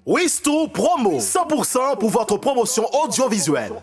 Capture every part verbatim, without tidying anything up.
Wisto Promo, cent pour cent pour votre promotion audiovisuelle.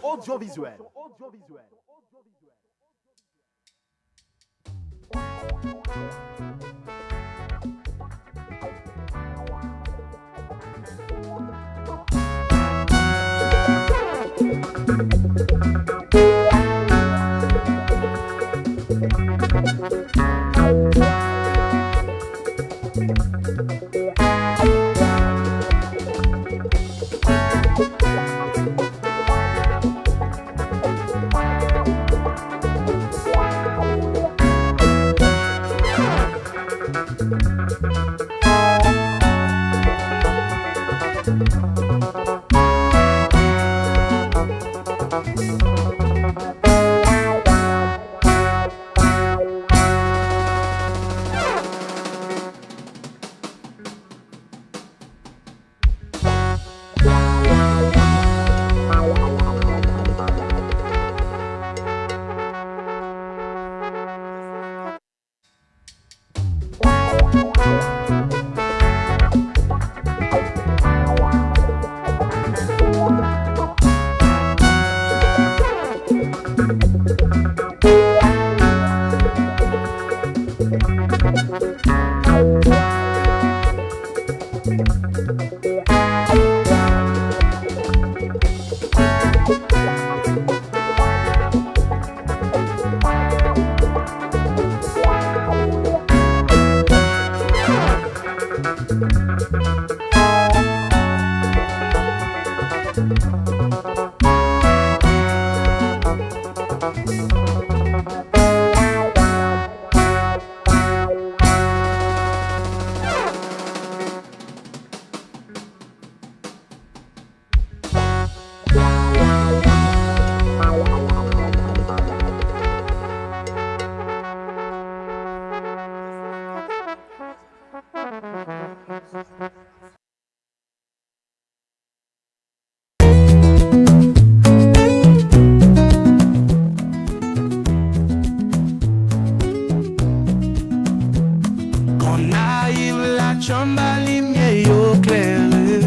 Gonayiv, la chanba, limyè yo klere.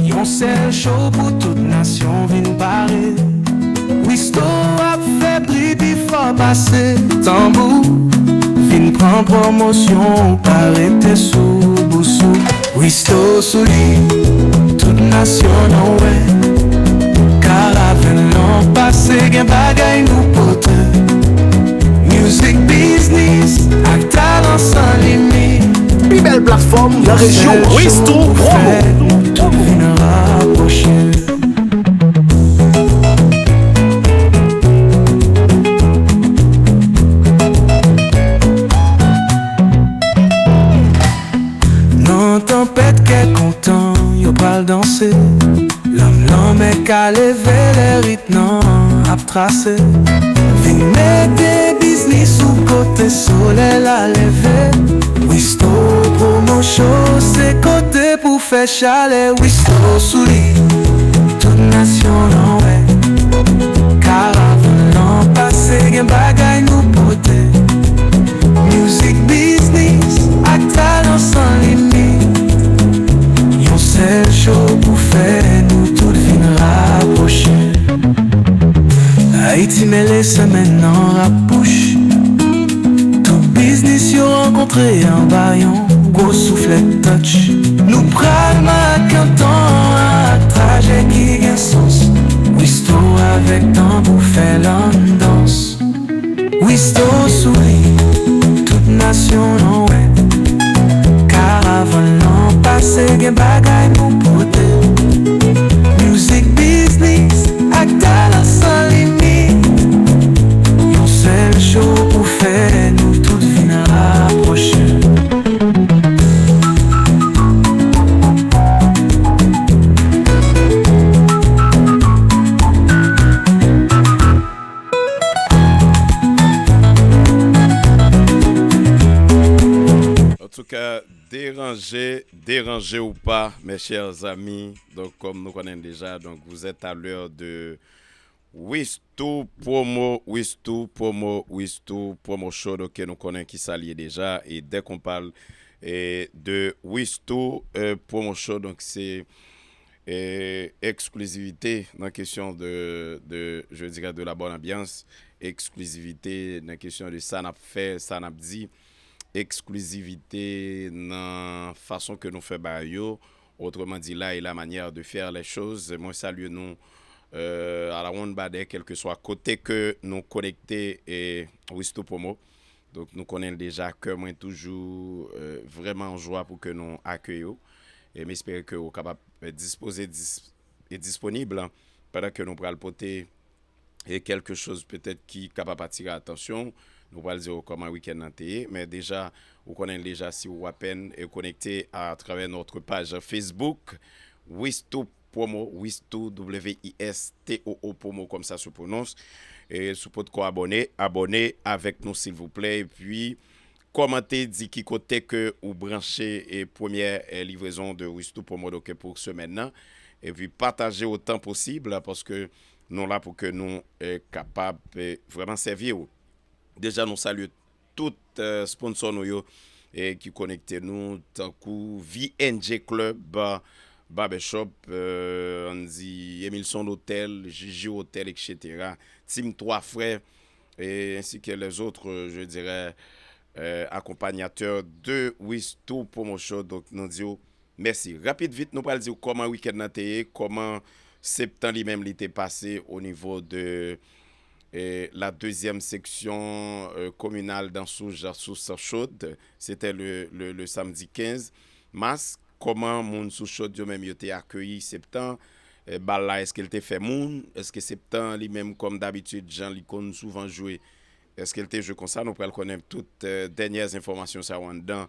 Yon sèl show pou tout nasyon vin pare. Wisto ap fè bri pi fò pase tanbou. Vin pran pwomosyon ou pa rete sou bous ou. Wisto sou li, tout nasyon an wè. Karavèn lan pase, gen bagay nou pote. Music, business ak talan san limit. Pi bèl platfòm nan rejyon an. Wisto Promo. Tout vin rapwoche. Nan tanpèt kè kontan, yo pral danse. Lanm lanmè ka leve lè ritm nan ap trase. Vin mete biznis ou kote solèy la leve. Wisto Promo Show se kote pou fè chalè. Wisto sou li, tout nasyon an wè. Karavèn lan pase, gen bagay nou pote. Music, business ak talan san limit. Yon sèl show pou fè nou tout vin rapwoche. Ayiti mele, semèn nan rapwoche. Tout biznis yo rankontre anba yon gwo souflèt touch. Nou pral make yon tan ak trajè ki gen sans. Wisto avèk tanbou fè lann dans. Wisto sou li, tout nasyon an wè. Karavèn lan pase, Gen bagay pou pote. Music, business ak talent sans limite. Yon sèl show pou fè nou tout vin rapwoche. Antouka, deranje, deranje ou pa, mes chers amis. Donk, kòm nou konnen deja, donk, vous êtes à l'heure de Wistou Promo, Wistou Promo, Wistou Promo Show. Donk, nou konnen ki sa l ye deja. E dès qu'on parle, e, de Wistou, e, Promo Show, donk, se e, eksklizivite nan kesyon de, de, je dirais, de la bonne ambiance, eksklizivite nan kesyon de sa n ap fè, sa n ap di, eksklizivite nan fason ke nou fè bagay yo, autrement dit, l'art et la manière de faire les choses. Mwen salye nou, e, à la ronde ba dè, kèlkeswa kote ke nou konekte, e, Wistou Promo. Donk, nou konnen l deja, kè mwen toujou, e, vrèman an jwa pou ke nou akeyi w. E m espere ke w kapab, e, dispoze dis, e disponib pandan ke nou pral pote, e, kèlke choz petèt ki kapab atire atansyon w. Nou pral di w kòman wikenn nan te ye. Men deja, ou konnen l deja, si w apèn, e, konekte à travers notre page Facebook, Wistou Promo, Wistou, W I S T O O Promo, comme ça se prononce. E si w potko abòne, abòne avèk nou, silvouplè. Epi, kòmante, di ki kote ke ou branche, e, premyè, e, livrezon de Wistou Promo, donk, pou semèn nan. Epi, pataje otan posib, paske nou la pou ke nou, e, kapab, e, vrèman sèvi w. Deja, nou salye tout, e, sponsò nou yo, e, ki konekte nou, tankou V N J Club, Barbershop, e, ann di Emilson Hotel, J J Hotel, et cetera. Team Twa Frè, e, ainsi que les autres, je dirais, e, accompagnateurs de Wistou Promotion. Donk, nou di w mèsi. Rapid vit, nou pral di w kòman wikenn nan te ye, kòman septan li menm li te pase au niveau de, e, la deuxième section, e, communale d'Ansouj, Source Chaude. C'était le, le, le samedi quinze mars. Kòman moun Source Chaude yo menm yo te akeyi septan? E, bal la, èske l te fè moun? Èske septan li menm, kòm dabitid, jan li konn souvan jwe, èske l te jwe konsa? Nou pral konnen tout, e, dènyè enfòmasyon sa yo anndan,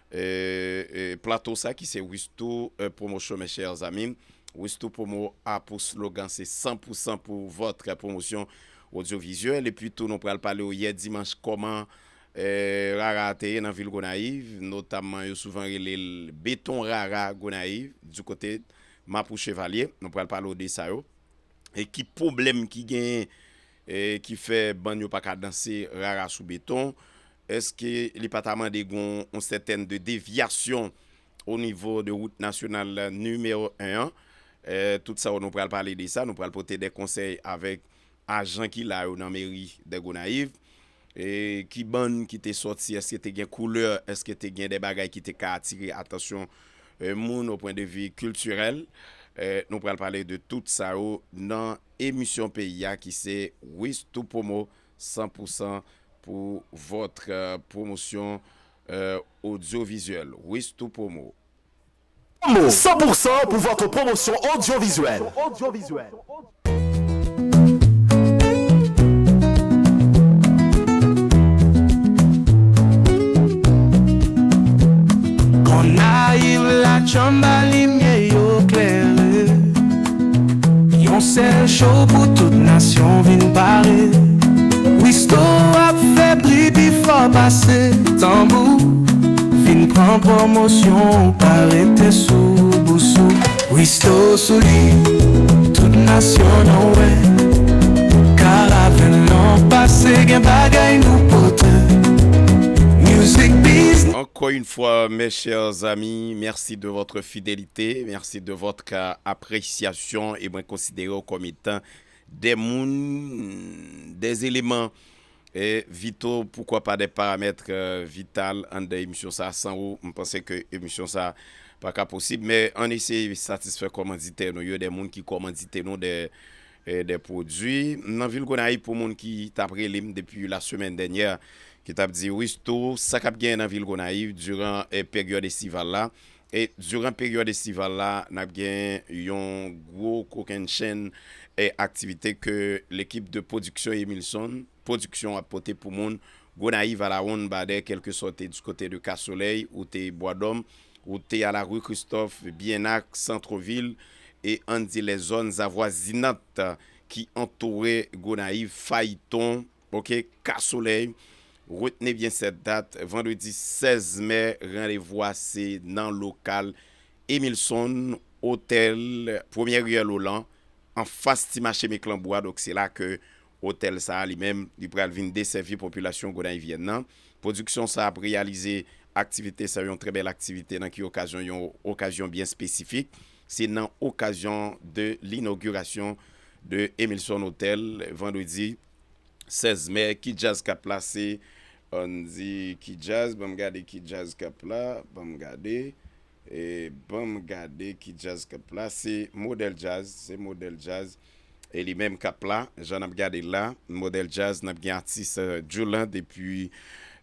e, e, plato sa ki se Wistou, e, Promotion, mes chers amis. Wistou Promo a pou slogan se cent pour cent pour votre promotion audiovisuelle. Epi tou, nou pral pale w yè dimanch kòman, e, rara a te ye nan vil Gonayiv. Notamman, yo souvan rele l Beton Rara Gonayiv, du côté Mapou Chevalier. Nou pral pale w de sa yo. E ki pwoblèm ki genyen, e, ki fè bann yo pa ka danse rara sou beton? Èske li pa ta mande gon yon sètèn de devyasyon o nivo de wout nasyonal nimewo en an? E, tout sa yo, nou pral pale de sa, nou pral pote de konsèy avèk ajan ki la yo nan meri de Gonayiv. E, ki bann ki te sòti, èske te gen koulè, èske te gen de bagay ki te ka atire atansyon, e, moun o pwen de vi kiltirèl? E, nou pral pale de tout sa yo nan emisyon peyi a ki se Wistou Promo, cent pour cent pour votre, e, promotion, e, audiovisuelle. Wistou Promo. Cent pour cent pour votre promotion audiovisuelle. Gonayiv la chanm ba limyè yo klere. Yon sèl show pou tout nasyon vin pare. Wisto ap fè bri pi fò pase tanbou. Vin pran pwomosyon ou pa rete sou bousou. Wisto sou li, tout nasyon nan wè. Karavèl nan pase gen bagay nou pote. Music business. Encore une fois, mes chers amis, merci de votre fidélité, merci de votre, euh, appréciation, e mwen konsidere w kòm etan de moun, de eleman, e vito, poukwa pa de paramèt, e, vital anndan emisyon sa. San ou, m panse ke emisyon sa pa ka posib, men ann eseye satisfè kòmanditè nou yo, de moun ki kòmandite nou de, e, de pwodui. Nan vil Gonayiv, pou moun ki t ap rele m depi la semèn dènyè, ki t ap di, Wisto, sa k ap genyen nan vil Gonayiv diran, e, peryòd estival la? E diran peryòd estival la, n ap gen yon gwo kokennchenn e aktivite ke lekip de pwodiksyon Emilson Pwodiksyon ap pote pou moun Gonayiv, Alawonn, Badè, kèlkeswa w te di kote de Ka Solèy, ou te Bwadòm, ou te a la rue Christophe, Byenak, Santrovil, e ann di lèzòn avwazinant ki antoure Gonayiv, Fayiton, oke, Ka Solèy. Retene byen sèt dat, vandredi sèz mè, randevou a se nan lokal Emilson, otèl Premyè Riyèl Olan, anfas ti mache Meklanbou a. Donk, se la ke otèl sa a li menm, li pral vin desèvi popilasyon gonayivyèn nan. Pwodiksyon sa a ap reyalize aktivite sa, yon trè bèl aktivite nan ki okazyon, yon okazyon byen espesifik. Se nan okazyon de linogirasyon de Emilson Hotel, vandredi sèz mè. Ki djaz k ap la? Se, ann di, ki djaz? Ban m gade ki djaz k ap la. Ban m gade. E ban m gade ki djaz k ap la. Se Modèl Djaz. Se Modèl Djaz. E li menm k ap la. Jan n ap gade l la, Modèl Djaz, n ap gen atis, eh, Djouland epi,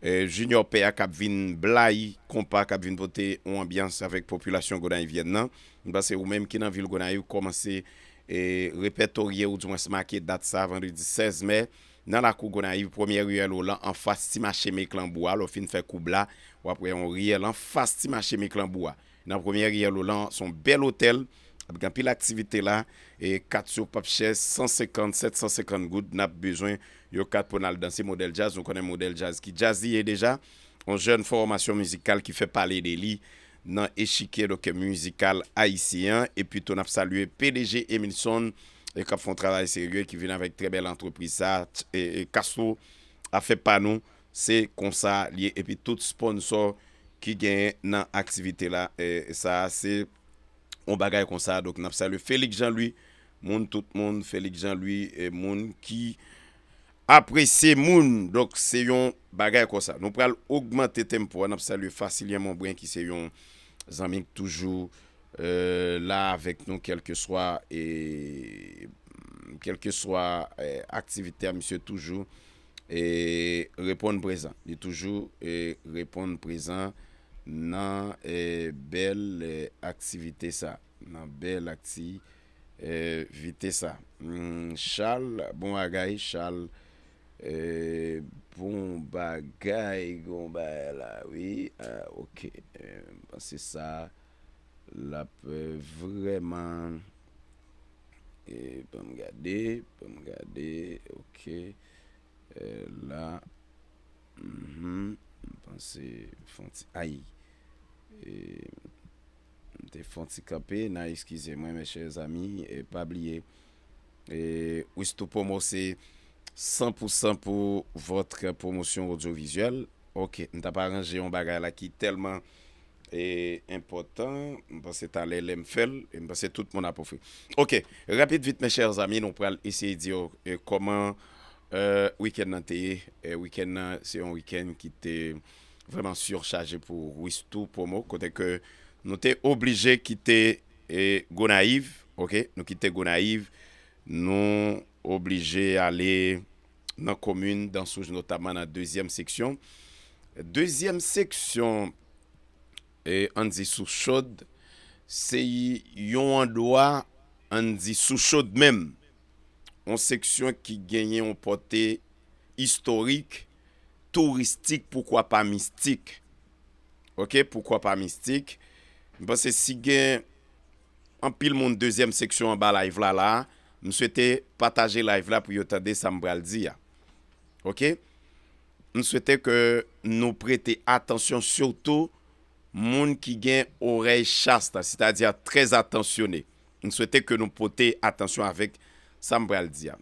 eh, Junior Pè a k ap vin blayi konpa, k ap vin pote yon anbyans avèk popilasyon gonayivyèn nan. M panse ou menm ki nan vil Gonayiv, kòmanse e repètorye oudimwens make dat sa, vandredi sèz mè, nan lakou Gonayiv, Premyè Riyèl Olan, anfas ti mache Meklanbou a. Lè w fin fè koub la, w ap wè yon riyèl anfas ti mache Meklanbou a. Nan Premyè Riyèl Olan, se yon bèl otèl, ap gen anpil aktivite la, e kat yo p ap chè, san senkant, sèt san senkant goud, n ap bezwen yon kat pou n al danse Modèl Djaz. Nou konnen Modèl Djaz ki djaz li ye deja, yon jèn fòmasyon mizikal ki fè pale de li nan echikye, donk, mizikal ayisyen an. Epi tou, n ap salye P D G Emilson, e k ap fè yon travay serye, ki vin avèk trè bèl antrepriz sa, e, e Castro a fè pa nou, se konsa li ye. Epi tout sponsò ki genyen nan aktivite la, e sa a, se yon bagay konsa. Donk, n ap salye Félix Jean Louis, moun tout moun, Félix Jean Louis, e moun ki apresye moun. Donk, se yon bagay konsa. Nou pral ogmante tempo a. N ap salye Facilien Monbrun, ki se yon zanmi k toujou, eh, la avèk nou, kèlkeswa, e, kèlkeswa, eh, aktivite a, misye toujou, e, reponn prezan. Li toujou, e, reponn prezan nan, e, bèl, e, aktivite sa. Nan bèl akti, eh, vite sa. Hmm, Charles, bon bagay, Charles. Eh, bon bagay, bon bagay la, wi. Ah, oke. Eh, m panse sa l ap, eh, vrèman, eh, ban m gade, ban m gade, oke. Eh, la, mhm, m panse fon ti, ay. Eh, M te fè yon ti kanpe, n a eskize mwen, mes chers amis, e pa bliye, e Wistou Promo se san pou san pou votre promotion audiovisuelle. Oke, m t ap aranje yon bagay la ki tèlman, e, enpòtan, m panse talè lè m fè l, e m panse tout moun ap ofri. Oke, rapid vit, mes chers amis, nou pral eseye di yo, e, kòman, e, wikenn nan te ye. E, wikenn nan, se yon wikenn ki te vrèman sichaje pou Wistou Promo, kote ke nou te oblije kite, e, Gonayiv, oke? Nou kite Gonayiv, nou oblije ale nan komin Dansouj, notaman nan dezyèm seksyon. Dezyèm seksyon, e, ann di Sou Chod, se yon andwa, ann di Sou Chod menm, yon seksyon ki genyen yon pòte istorik, touristik, poukwa pa mistik. Oke, poukwa pa mistik? M panse si gen anpil moun dezyèm seksyon anba live la, la, m swete pataje live la pou yo tande sa m pral di a. Oke? M swete ke nou prete atansyon, sitou moun ki gen orèy chas la, sètadi trè atansyone. M swete ke nou pote atansyon avèk sa m pral di a.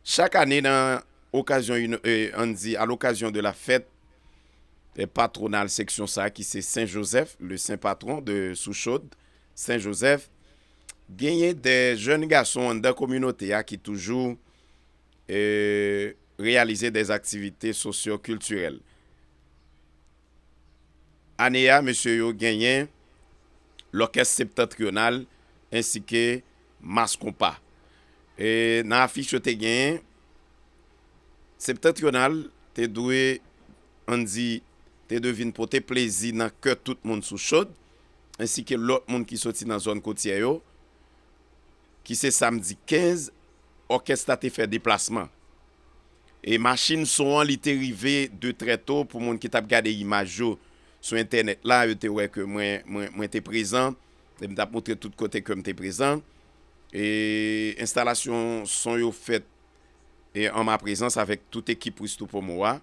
Chak ane, nan okazyon, ino- e, ann di, à l'occasion de la fête, e, patwonal seksyon sa a, ki se Sen Jozèf, le saint patron de Sou Chod, Sen Jozèf, genyen de jèn gason anndan kominote a ki toujou, e, reyalize de aktivite sosyo-kiltirèl. Ane a, mesye yo genyen Lòkès Septantriyonal ensi ke Mas Konpa. E nan afich yo te genyen, Septantriyonal te dwe, ann di, te dwe vin pote plezi nan kè tout moun Sou Chod, ensi ke lòt moun ki soti nan zòn kotyè yo, ki se samdi kenz, òkès la te fè deplasman. E machin son an, li te rive de trè to. Pou moun ki t ap gade imaj yo sou entènèt la, yo te wè ke mwen, mwen, mwen te prezan. E m t ap montre tout kote ke m te prezan. E enstalasyon son yo fèt e an ma prezans avèk tout ekip Wistou Promo a.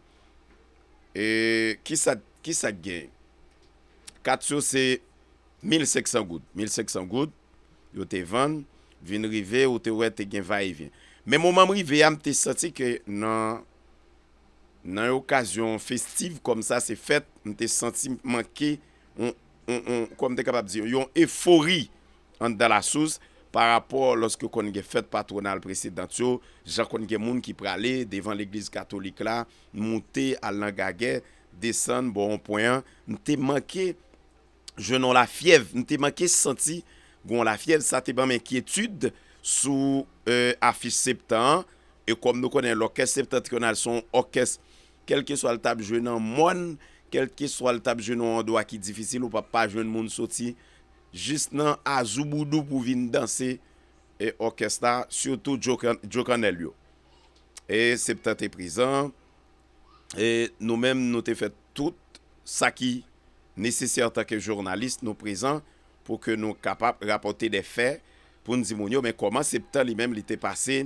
E kisa, kisa k gen? Kat yo se mil senk san goud. Mil senk san goud, yo te vann, vin rive, ou te wè te gen va e vyen. Men moman m rive a, m te santi ke nan, nan yon okazyon festiv kòm sa se fèt, m te santi m manke yon, yon, yon, kòm m te kapab di, yon efori anndan Lasous pa rapò lòske konn gen fèt patwonal presedan yo, jan konn gen moun ki prale devan legliz katolik la, moute al nan Gagè, desann bò wonpwen an, m te manke jwenn yon lafyèv, m te manke santi gen yon lafyèv, sa te ban m enkyetid sou, e, afich Septan an, e kòm nou konnen lòkès Septantriyonal se yon òkès, kèlkeswa l t ap jwe nan mòn, kèlkeswa l t ap jwe nan yon andwa ki difisil, ou p ap pa jwenn moun soti jis nan Azouboudou pou vin danse, e, òkès la, sitou Djo Kan-, Djo Kannèl yo. E Septan te prezan, e nou menm, nou te fè tout sa ki nesesè antanke jounalis, nou prezan pou ke nou kapab rapòte de fè pou n di moun yo, men kòman Septan li menm li te pase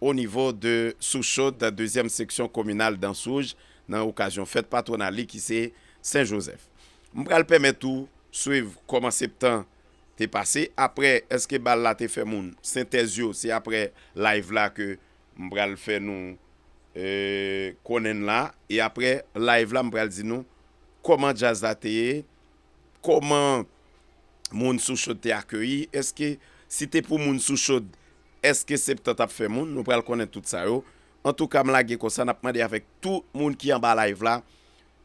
o nivo de Souchod, dezyèm seksyon kominal Dans Rouge, nan okazyon fèt patwonal li ki se Sen Jozèf. M pral pèmèt ou swiv kòman Septan te pase. Apre, èske bal la te fè moun? Sentèz yo, se apre live la ke m pral fè nou, e, konnen l la. E apre live la, m pral di nou kòman djaz la te ye, kòman moun Souchod te akeyi, èske si te pou moun Souchod, èske Septan t ap fè moun? Nou pral konnen tout sa yo. Antouka, m lage konsa, n ap mande avèk tout moun ki anba live la,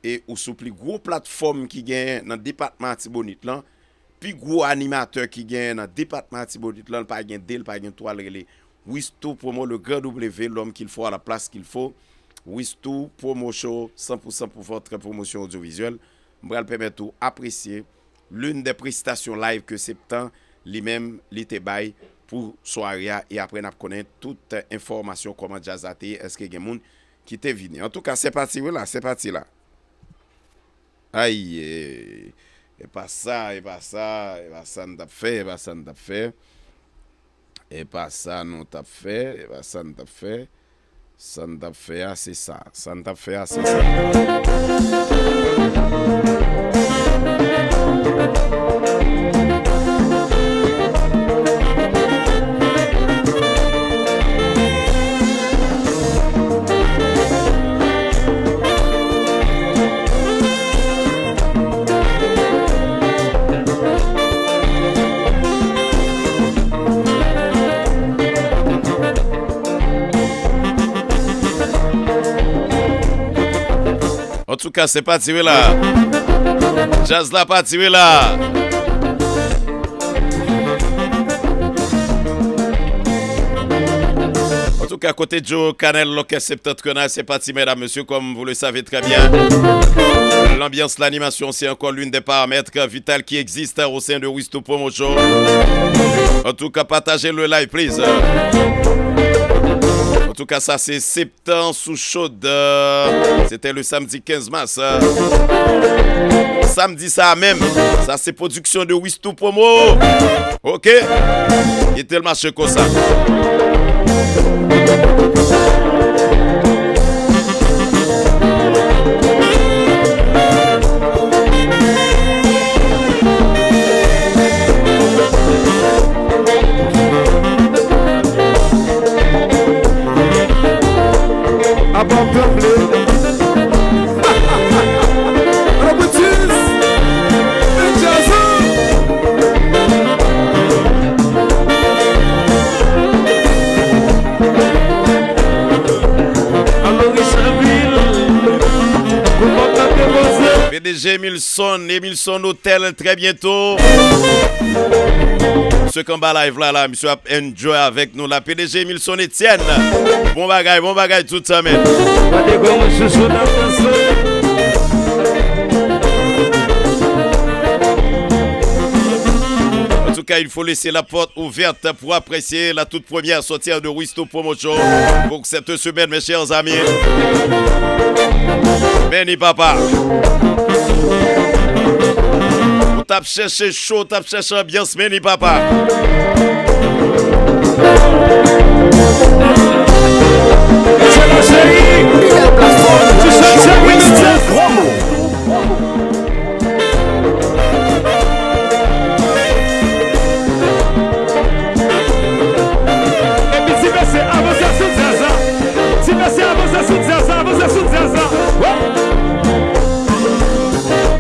e ou sou pli gwo platfòm ki genyen nan depatman Atibonit lan, pi gwo animatè ki genyen nan depatman Atibonit lan, l pa gen de, l pa gen twa, l rele Wistou Promo, le grand W, l'homme qu'il faut à la place qu'il faut. Wistou Promo Show, san pou san pou votre promotion audiovisuelle. M pral pèmèt ou apresye l'une des prestations live ke Septan li menm li te bay pou sware a, e apre n ap konnen tout enfòmasyon kòman djaz la te ye, èske gen moun ki te vini. Antouka, se pati wi la, se pati la. Ay, e, e pa sa, e pa sa, e pa sa n t ap fè, e pa sa n t ap fè. E pa sa nou t ap fè, e pa sa n t ap fè. Sa n t ap fè a, se sa. Sa n t ap fè a, se sa. Antouka, se pa tire la. Djaz la pa tire la. Antouka, kote Djo Kanèl, lòkès Septantriyonal, se pati, medam, mesye, comme vous le savez très bien. L'ambiance, l'animation, c'est encore l'une des paramètres vitales qui existent au sein de Wistou Promotion. Antouka, pataje le live, please. Antouka, sa se Septan sou Chod. Se te le samdi kenz mas. Samdi sa a menm, sa se pwodiksyon de Wistou Promo. Ok? Kite l mache konsa. Apa w tranble? Ann ap pran tchiz! Vin djazz! Alò Richard Ville, kouman k ap depoze? P D G Emilson, Emilson Hotel, très bientôt. Misye k anba live la, la, misye ap enjoy avèk nou la. P D G Emilson Etienne. Bon bagay, bon bagay, tout sa, men. Gade kòman chouchou n ap danse. Car il faut laisser la porte ouverte pour apprécier la toute première sortie de Wisto Promotion pour cette semaine, mes chers amis. Meni papa. Ou t ap chèche cho, ou t ap chèche anbyans, meni papa. Epi ti mesye avanse sou djaz la. Ti mesye avanse sou djaz la, avanse sou djaz la. Wè.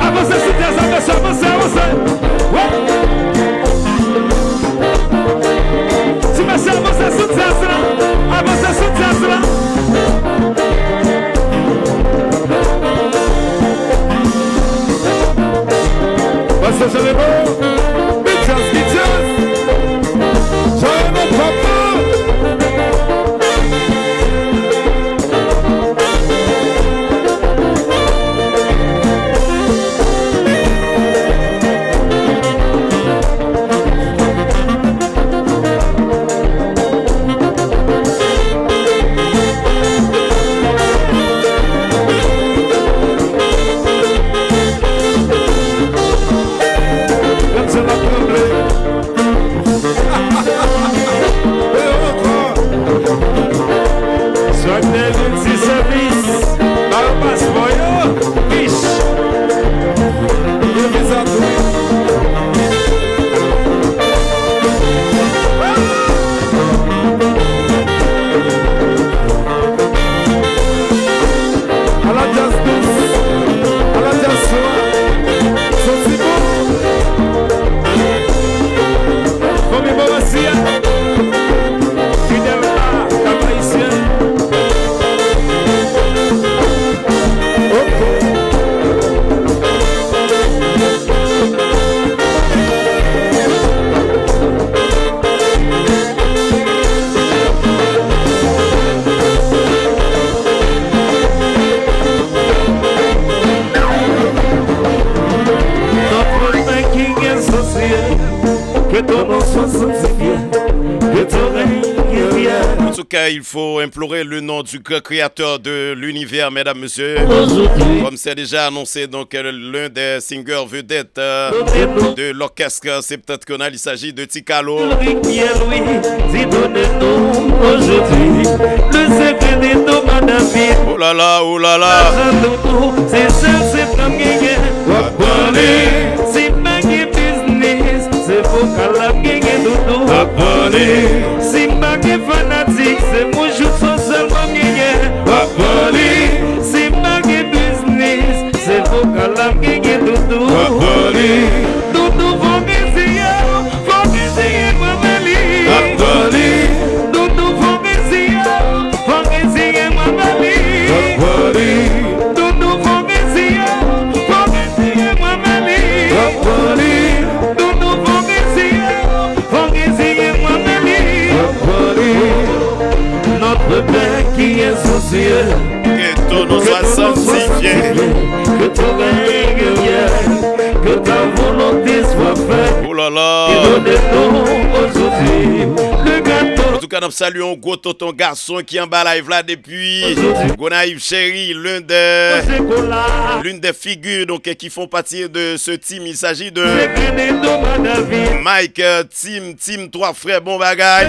Avanse sou djaz la, mesye, avanse, avanse. Wè. Ti mesye avanse sou djaz la, avanse sou djaz la. Pastè Jean Raymond, Mathias Guithias, Jean Raymond papa. Gad jan l ap tranble. E ankò. Swag de Lil ti sèvis. Ba yo paspò yo. Kich. Gen viza tou wi. Ala djaz dous, ala djaz swa, santi bon. Fanmi Moransi a, fidèl a Kap Ayisyen. Ok. Notre Père qui es aux cieux, que ton nom soit sanctifié, que ton règne vienne. En tout cas, il faut implorer le nom du grand créateur de l'univers, mesdames, messieurs. Aujourd'hui. Comme c'est déjà annoncé, donc, euh, l'un des singers vedettes, euh, de l'orchestre septentrional, il s'agit de Ti Kalo. Louis, Pierre-Louis, dis donne-nous aujourd'hui le secret de Thomas David. Oh là là, oh là là. Sa toutou, se sèl se flanm genyen. W ap pale. Si m pa gen biznis, se vokal la m genyen toutou. W ap pale. Si m pa gen fanatik, se mouchou sòsèl mwen m genyen. W ap pale. Si m pa gen biznis, se vokal la m genyen toutou. W ap pale. Toutou fò m reziye, fò m reziye mwen men li. W ap pale. Toutou fò m reziye, fò m reziye mwen men li. W ap pale. Toutou fò m reziye, fò m reziye mwen men li. W ap pale. Toutou fò m reziye, fò m reziye mwen men li. W ap pale. Notre Père qui es aux cieux, que ton nom soit sanctifié, que ton règne vienne, que ta volonté soit faite. Oh là là. Dis donne-nous aujourd'hui le gâteau. Antouka, n ap salye yon gwo tonton gason ki anba live la depi Gonayiv, cheri, l'une des, l'une des figures, donc, qui font partie de ce team. Il s'agit de Mike, euh, Team, Team twa Frè, bon bagay.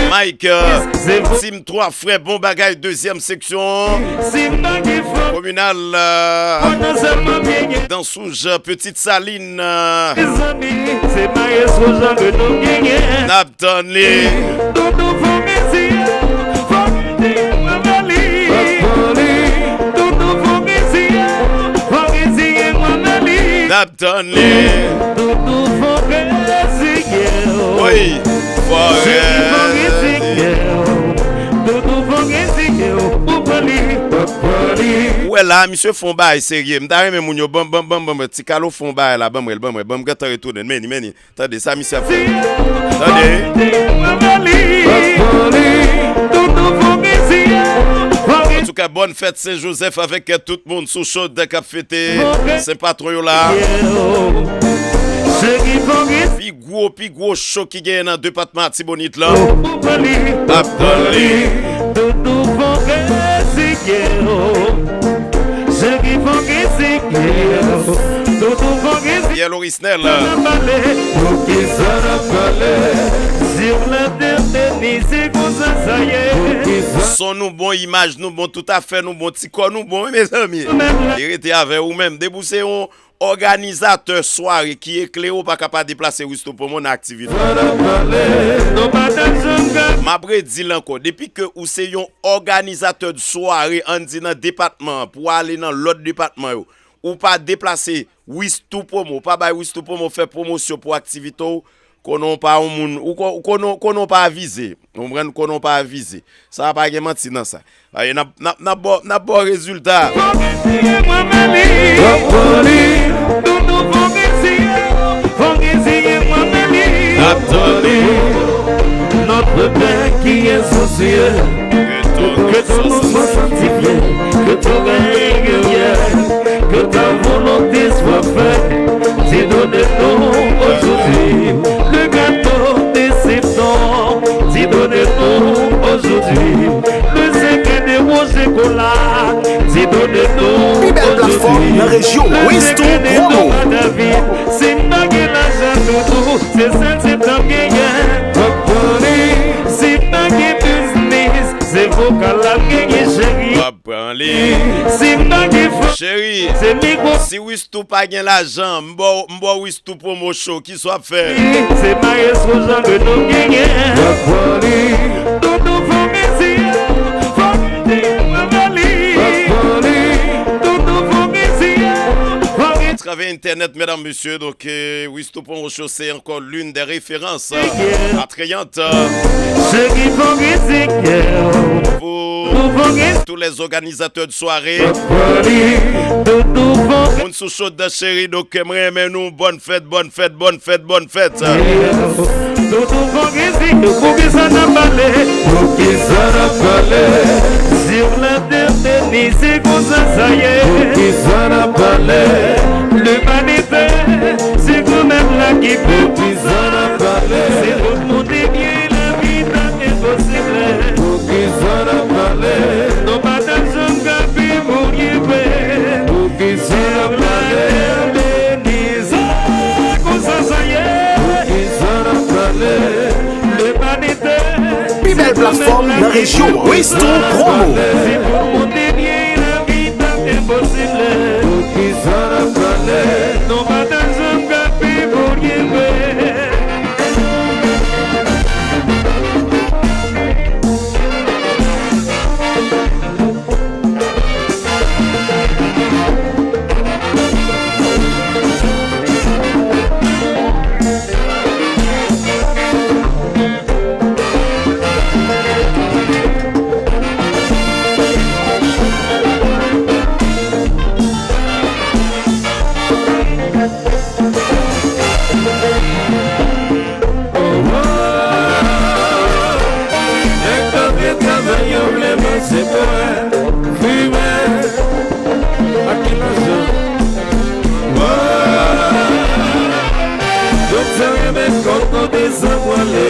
Mike, euh, Team twa Frè, bon bagay, dezyèm seksyon kominal, euh, Dansouj, Petite Saline, euh, n ap tann li. N ap tann li. Wi, fò reziye w. Ou wè la, misye fè yon bagay serye. M ta renmen moun yo, ban m, ban m, ban m, ban m, Ti Kalo fè yon bagay la, ban mwen l, ban mwen l, ban m gentan retounen l. Meni, meni. Tande sa misye ap fè. Tande. Donk, bòn fèt Sen Jozèf avèk tout moun sou Chod k ap fete Sen Patwon yo la. Pi gwo, pi gwo cho ki genyen nan depatman Latibonit la. Ap pale. Pierre Lorisnel. Son nou bon, imaj nou bon, tout afè nou bon, ti kò nou bon, wi, mezanmi. E rete avè ou menm. Depi w se yon òganizatè sware ki eklere, ou pa ka pa deplase Wisto Promo nan aktivite. M ap redi l ankò, depi ke ou se yon òganizatè de sware, ann di nan depatman an, pou ale nan lòt depatman yo, ou pa deplase Wisto Promo, ou pa bay Wisto Promo fè pwomosyon pou aktivite w, konnen w pa yon moun, ou ko-, konnen, konnen w pa avize. Ou konprann? Konnen w pa avize. Sa pa gen manti nan sa. Aye, n ap, n ap, n ap ba w, n ap ba w rezilta. N ap tann li. Notre Père qui es aux cieux, que ton nom soit sanctifié, que ton règne vienne, que ta volonté soit faite. Dis-nous de nous aujourd'hui le gâteau de ce temps. Dis-nous de nous aujourd'hui le secret de vos chocolats. Dis-nous de nous aujourd'hui le secret de nos David. Si m pa gen lajan toutou, se sèl se tan m genyen. Si m pa gen biznis, se vokal la m genyen, cheri. Pran li. Si m pa gen fò, cheri, se mikwo. Si Wistou pa gen lajan, m ba w, m ba w Wistou Promo Show, kisa w ap fè? Se mayestwo Jean Beno genyen. Toutou fò mezi, fò mezi, fò mezi. Toutou fò mezi, fò mezi. Atravè entènèt, medam, mesye, donk, euh, Wistou Promo Show, se ankò l'une des références, euh, attrayantes, euh, pour tous les organisateurs de soirée. Moun sou Chod, cheri, donk, mwen renmen nou. Bòn fèt, bòn fèt, bòn fèt, bòn fèt. Poukisa n ap pale? Poukisa n ap pale? Sur la terre bénie, se konsa sa ye. Poukisa n ap pale? Limanite, se kanmenm la ki pou. Poukisa n ap pale? Se tout moun te byen, lavi ta enposib. Poukisa n ap pale? Nou pa t ap janm ka pi mouri vre. Poukisa n ap pale? Poukisa n ap pale? Pi bèl platfòm nan rejyon an. Wistou Promo. Nèg kanpe travay yo vle manje bwè, fimen, ak ki lajan. Doktè renmen kòb, kote sa pwale.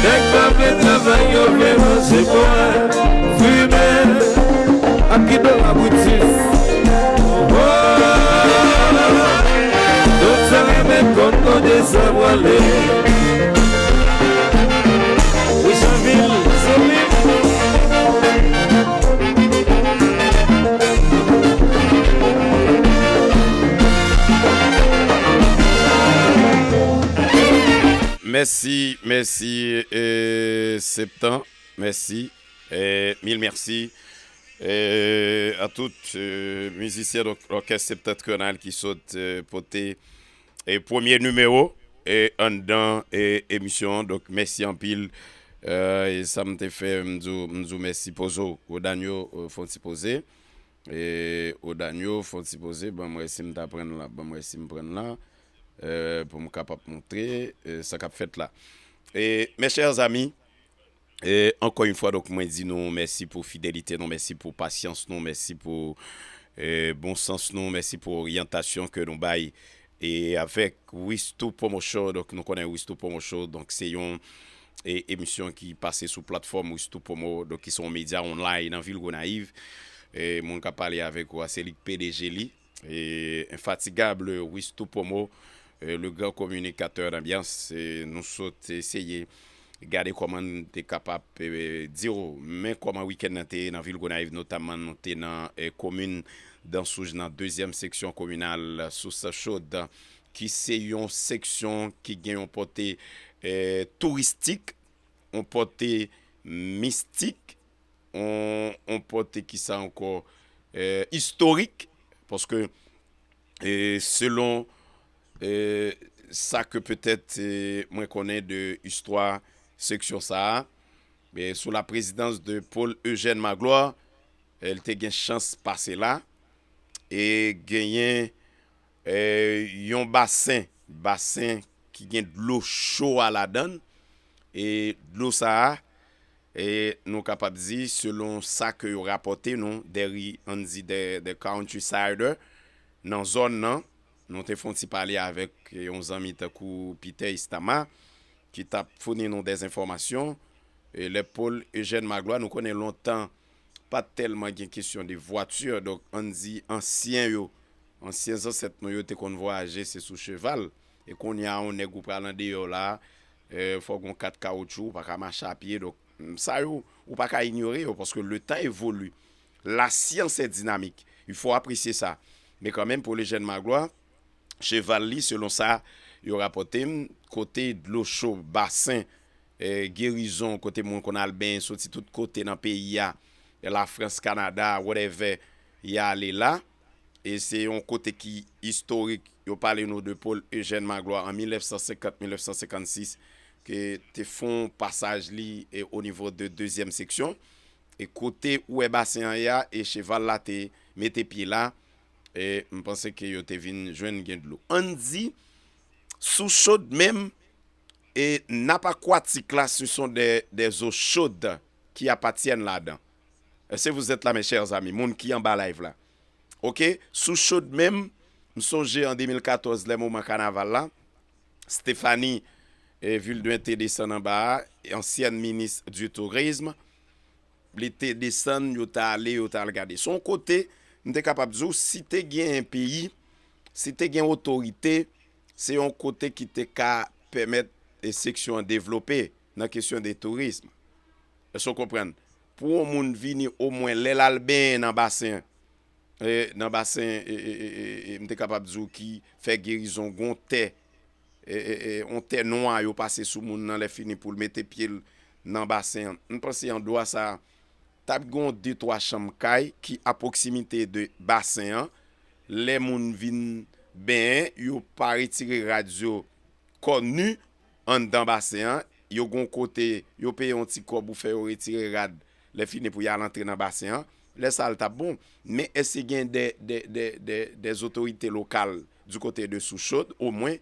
Nèg pa vle travay, yo vle manje bwè, fimen, ak ki dola britis. Doktè renmen konn kote sa pwale. Wi, Janvil, solid. Mèsi, mèsi, euh, Septan, mèsi, euh, mil mèsi, euh, a tout, euh, mizisyen, donk, lòkès Septentrional ki sot, euh, pote, euh, premye nimewo, euh, anndan, euh, emisyon an. Donk, mèsi anpil. Euh, e sa m te fè, m di w, m di w mèsi, poze w. Odanyo, euh, fè yon ti poze. E Odanyo, fè yon ti poze. Ban m wè si m ta pran l la. Ban m wè si m pran l la. euh, pou m kapab montre euh, sa k ap fèt la. E, mes chers amis, euh, encore une fois, donc, mwen di nou mèsi pou fidelite nou, mèsi pou pasyans nou, mèsi pou euh, bon sans nou, mèsi pou oryantasyon ke nou bay. E avèk Wisto Promotion, donk nou konnen Wisto Promotion, donk se yon e, emisyon ki pase sou platfòm Wisto Promo, donk ki se yon medya online nan vil Gonayiv. E moun k ap pale avèk ou a, se li k P D G li. E enfatigab Wisto Promo, euh, le grand communicateur d'ambiance. E nou sot eseye gade kòman n te kapab eh, di w men kòman wikenn nan te ye nan vil Gonayiv, notamman nou te nan eh, komin Dansouj nan dezyèm seksyon kominal Sous Chod, ki se yon seksyon ki gen yon pòte eh, touristik, yon pòte mistik, yon, yon pòte ki sa ankò eh, istorik, paske eh, selon eh, sa ke petèt eh, mwen konnen de istwa seksyon sa a, eh, sou la prezidans de Paul Eugène Magloire, eh, li te gen chans pase la e genyen eh, yon basen, basen ki gen dlo cho a ladan l. E dlo sa a, e nou kapab di, selon sa ke yo rapòte nou, de ri, ann di de, de Country Cider, nan zòn nan, nou te fè yon ti pale avèk yon zanmi tankou Peter Istama, ki t ap founi nou dèzenfòmasyon. E lè Paul Eugène Magloire, nou konnen lontan, pa t tèlman gen kesyon de vwati, donk, ann di ansyen yo, ansyen zansèt nou yo te konn vwayaje, se sou cheval. E kounye a, yon nèg ou pral andeyò la, eh, fò w gen yon kat kawotchou, ou pa ka mache a pye. Donk, sa yo, ou pa ka inyore yo, paske le temps évolue. La science est dynamique. Il faut apprécier ça. Men kanmenm, Paul Eugène Magloire, cheval li, selon sa yo rapòte m, kote dlo cho, basen, eh, gerizon, kote moun konn al benyen, soti tout kote nan peyi a, Lafrans, Kanada, whatever, y ale la. E se yon kote ki istorik. Yo pale nou de Paul Eugène Magloire an mil nèf san senkant, mil nèf san senkannsis, ke te fè yon pasaj li e o nivo de dezyèm seksyon. E kote ou wè basen an ye a, e cheval la te mete pye la, e m panse ke yo te vin jwenn gen dlo. Ann di, Sous Chod menm, e nap akwatik la, ce sont des, des eaux chaudes qui appartiennent ladan. Est-ce que vous êtes là, mes chers amis? Moun ki anba live la. Ok, Sous Chod menm, m sonje an de mil katòz, lè moman kanaval la, Stéphanie eh, Vulduin te desann anba a, ansyen minis du tourisme, li te desann, yo t ale, yo t al gade. Se yon kote, m te kapab di w, si te gen peyi, si te gen otorite, se yon kote ki te ka pèmèt eh, seksyon an devlope nan kesyon de tourism. Èske w konprann? Pou yon moun vini omwen lè l al benyen nan basen, eh, nan basen, eh, eh, eh, eh, eh, m te kapab di w ki fè gerizon, gon tè, eh, eh, eh, yon tè nwa yo pase sou moun nan lè fini pou l mete pye l nan basen an. M panse andwa sa a, t ap gen yon de twa chanm kay ki a pwoksimite de basen an. Lè moun vin benyen, yo pa retire rad yo kò ni anndan basen an. Yo gon kote, yo peye yon ti kòb ou fè yo retire rad lè fini pou y al antre nan basen an. Lè sa a, l t ap bon. Men èske gen de, de, de, de, de otorite lokal du kote de Sous Chod, omwen,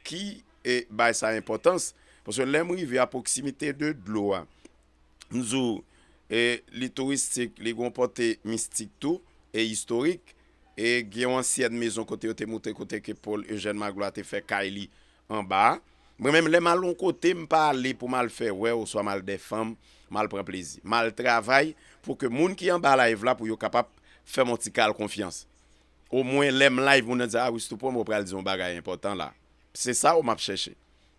ki eh, bay sa enpòtans? Paske lè m rive a pwoksimite de dlo a, m di w, eh, li touristik, li gon pòte mistik tou, e istorik, e gen yon ansyèn mezon kote yo te montre kote ke Paul Eugène Magloire te fè kay li anba a. Mwen menm, lè m al yon kote, m pa ale pou m al fè wè, oswa m al dè fanm, m al pran plezi. M al travay pou ke moun ki anba live la, pou yo kapab fè m yon ti kal konfyans. Omwen, lè m live, moun nan di, "Ah, Wisto Promo pral di yon bagay enpòtan la." Se sa w m ap chèche.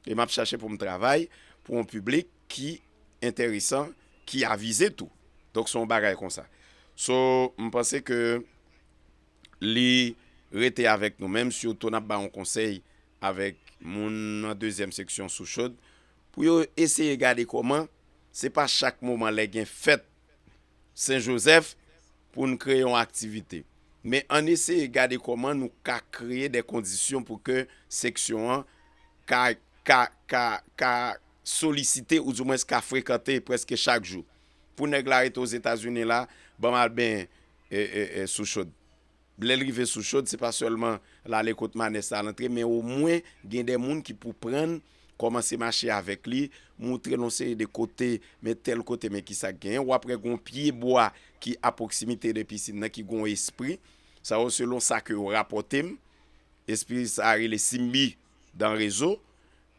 E m ap chache pou m travay pou yon piblik ki enteresan, ki avize tou. Donk, se yon bagay konsa. So, m panse ke li rete avèk nou menm, sitou n ap ba yon konsèy avèk moun nan dezyèm seksyon Sous Chod, pou yo eseye gade kòman se pa chak moman lè gen fèt Sen Jozèf pou n kreye yon aktivite. Men ann eseye gade kòman nou ka kreye de kondisyon pou ke seksyon an ka, ka, ka, ka solisite oudimwens ka frekante prèske chak jou. Pou nèg la rete Ozetazini la, ban m al benyen e, e, e, Sous Chod. Lè l rive sou Chod, se pa sèlman l ale kot Manès la, l antre, men omwen gen de moun ki pou pran l, kòmanse mache avèk li, moutre l yon seri de kote, men tèl kote, men kisa k genyen. W ap wè gen yon pye bwa ki a pwoksimite de pisin nan, ki gen yon espri. Sa yo selon sa ke yo rapòte m. Espri sa a rele Simbi dan rezo.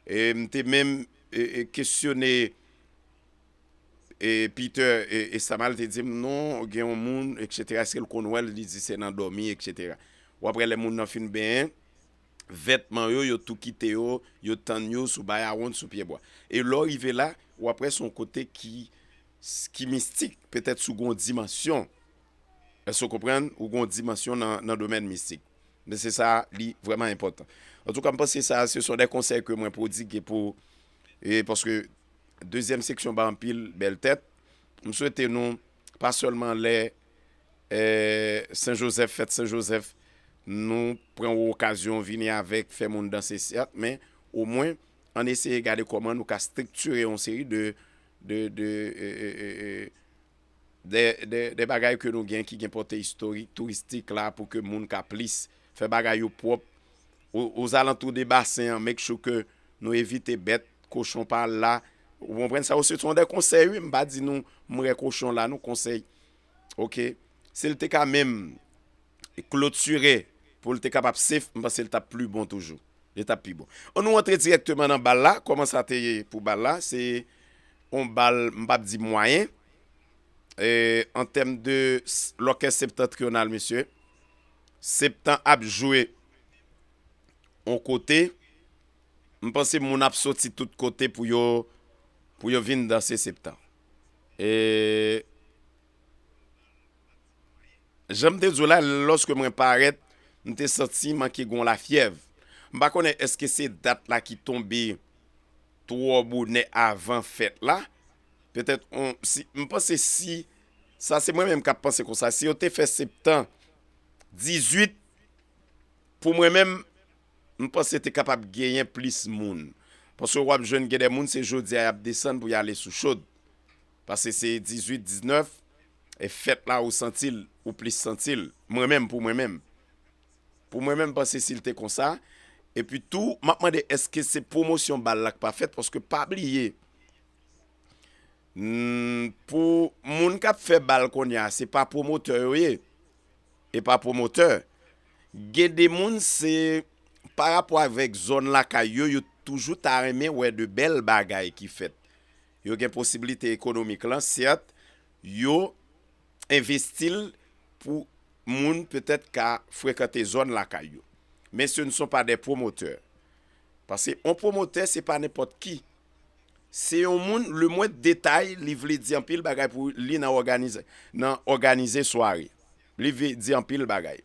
E m te menm, e, e, kesyone, e, Peter, e, e Samal te di m, non, gen yon moun, etsetera, èske l konn wè l? Li di se nan dòmi, etsetera. W ap wè lè moun nan fin benyen, vètman yo, yo tou kite yo, yo tann yo sou Bayawonn, sou pye bwa. E lè w rive la, w ap wè se yon kote ki, ki mistik, petèt sou gen yon dimansyon. Èske w konprann? Ou gen yon dimansyon nan, nan domèn mistik. Men se sa, li vrèman enpòtan. Antouka, m panse sa, se son de konsèy ke mwen pwodige pou, e paske dezyèm seksyon ba anpil bèl tèt. M swete nou, pa sèlman lè, e, Sen Jozèf, fèt Sen Jozèf, nou pran yon okazyon vini avèk, fè moun danse, sèt, men omwen, ann eseye gade kòman nou ka estriktire yon seri de, de, de, e, e, e, e, de, de, de bagay ke nou gen ki gen pòte istorik, touristik la pou ke moun ka plis fè bagay yo pwòp. O, ozalantou de basen an, make sure ke nou evite bèt, kochon pa la. Ou konprann sa? Ou se son de konsèy, wi. M pa di nou, m wè kochon la, non, konsèy. Oke. Si l te ka menm klotire pou l te kapab safe, m panse l t ap pli bon toujou. Li t ap pi bon. Ann nou antre dirèkteman nan bal la. Kòman sa te ye pou bal la? Se yon bal, m p ap di mwayen. E, an tèm de s-, lòkès septantriyonal, mesye, Septan ap jwe yon kote. M panse moun ap soti tout kote pou yo, pou yo vin danse Septan. E, jan m te di w la, lòske mwen parèt, m te santi m manke gon lafyèv. M pa konnen èske se dat la ki tonbe twò bonè avan fèt la. Petèt, on, si, m panse si, sa se mwen menm k ap panse konsa, si yo te fè Septan dizuit, pou mwen menm, m panse te kapab genyen plis moun. Paske w ap jwenn gen de moun, se jodi a y ap desann pou y ale sou Chod. Paske se dizuit, diznèf, e fèt la ou santi l, ou plis santi l. Mwen menm, pou mwen menm. Pou mwen menm, m panse si l te konsa. Epi tou, m ap mande èske se pwomosyon bal la k pa fèt, paske pa bliye, hmm, pou moun k ap fè bal kounye a, se pa pwomotè yo ye. E pa pwomotè. Gen de moun, se pa rapò avèk zòn lakay yo, yo toujou ta renmen wè de bèl bagay ki fèt. Yo gen posiblite ekonomik lan, sèt, yo envesti l pou moun petèt ka frekante zòn lakay yo. Men ce ne sont pas des promoteurs. Paske yon pwomotè, se pa nenpòt ki. Se yon moun, le moindre détail, li vle di anpil bagay pou li nan òganize, nan òganize sware. Li vle di anpil bagay.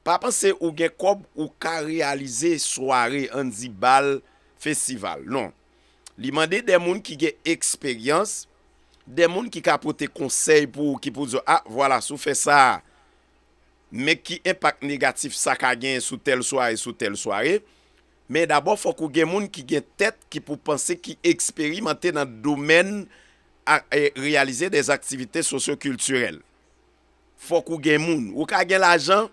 Pa panse ou gen kòb, ou ka reyalize sware, ann di bal, festival. Non. Li mande de moun ki gen eksperyans, de moun ki ka pote konsèy pou ou, ki pou di w, a, vwala, si w fè sa, men ki enpak negatif sa ka genyen sou tèl sware, sou tèl sware. Men dabò, fòk ou gen moun ki gen tèt, ki pou panse, ki eksperimante nan domèn a, e, reyalize des activités socio-culturelles. Fòk ou gen moun. Ou ka gen lajan,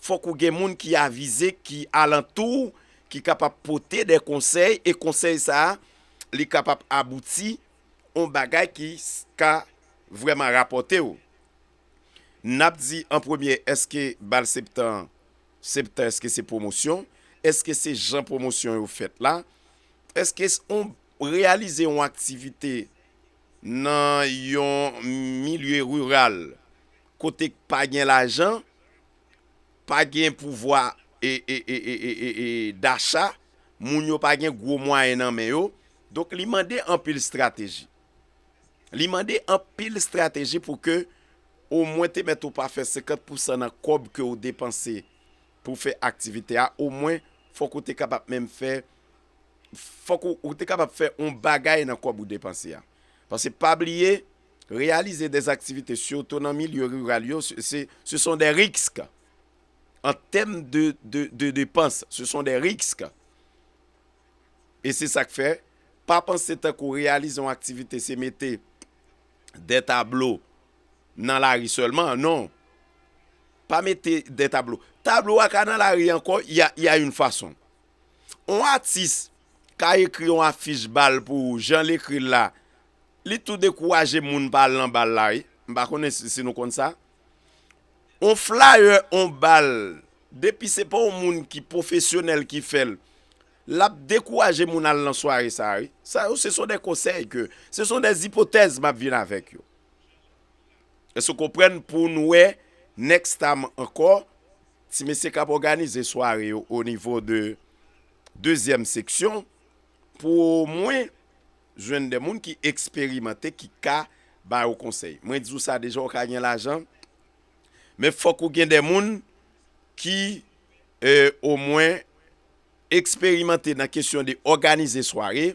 fòk ou gen moun ki avize, ki alantou w, ki kapab pote de konsèy, e konsèy sa a, li kapab abouti yon bagay ki s-, ka vrèman rapòte w. N ap di an premye, èske bal Septan, Septan, èske se pwomosyon? Èske se jan pwomosyon yo fèt la? Èske s-, on reyalize yon aktivite nan yon milye riral kote k pa gen lajan, pa gen pouvwa e, e, e, e, e, e, e dacha, moun yo pa gen gwo mwayen nan men yo. Donk, li mande anpil estrateji. Li mande anpil estrateji pou ke omwen te mèt ou pa fè senkant pousan nan kòb ke ou depanse pou fè aktivite a. Omwen, fòk ou te kapab menm fè, fòk ou, ou te kapab fè yon bagay nan kòb ou depanse a. Paske pa bliye, reyalize de aktivite, sitou nan milye riral yo, se, se, ce sont des risques. En termes de, de, de dépenses, ce sont des risques. E se sa k fè, pa panse tankou reyalize yon aktivite se mete de tablo nan lari sèlman, non. Pa mete de tablo. Tablo a ka nan lari ankò, y a, y a une façon. On atis ka ekri on afich bal pou ou, jan l ekri l la, li tou dekouraje moun pa al nan bal la, wi. M pa konnen si, si nou konn sa. On flyer, on bal, depi se pa on moun ki pwofesyonèl ki fè l, l ap dekouraje moun al nan sware sa, wi. Sa yo, ce sont des conseils que, ce sont des hypothèses m ap vin avèk yo. Èske w konprann? Pou n wè next time ankò, ti mesye k ap òganize sware yo o nivo de dezyèm seksyon, pou omwen jwenn de moun ki eksperimante, ki ka ba yo konsèy. Mwen di w sa deja, w ka gen lajan, men fòk ou gen de moun ki, e, omwen eksperimante nan kesyon de òganize sware,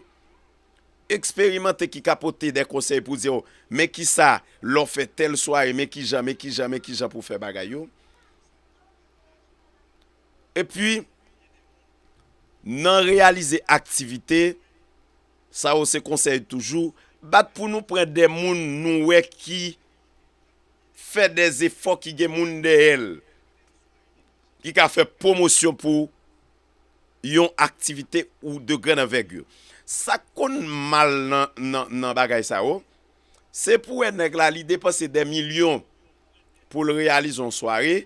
eksperimante ki ka pote de konsèy pou di w, men kisa, lè w fè tèl sware, men kijan, men kijan, men kijan pou fè bagay yo. Epi, nan reyalize aktivite, sa yo se konsèy toujou, bat pou nou pran de moun nou wè ki fè de zefò, ki gen moun dèyè l, ki ka fè pwomosyon pou yon aktivite ou de grande envergure. Sa k konn mal nan, nan, nan bagay sa yo, se pou wè nèg la, li depanse de milyon pou l reyalize yon sware,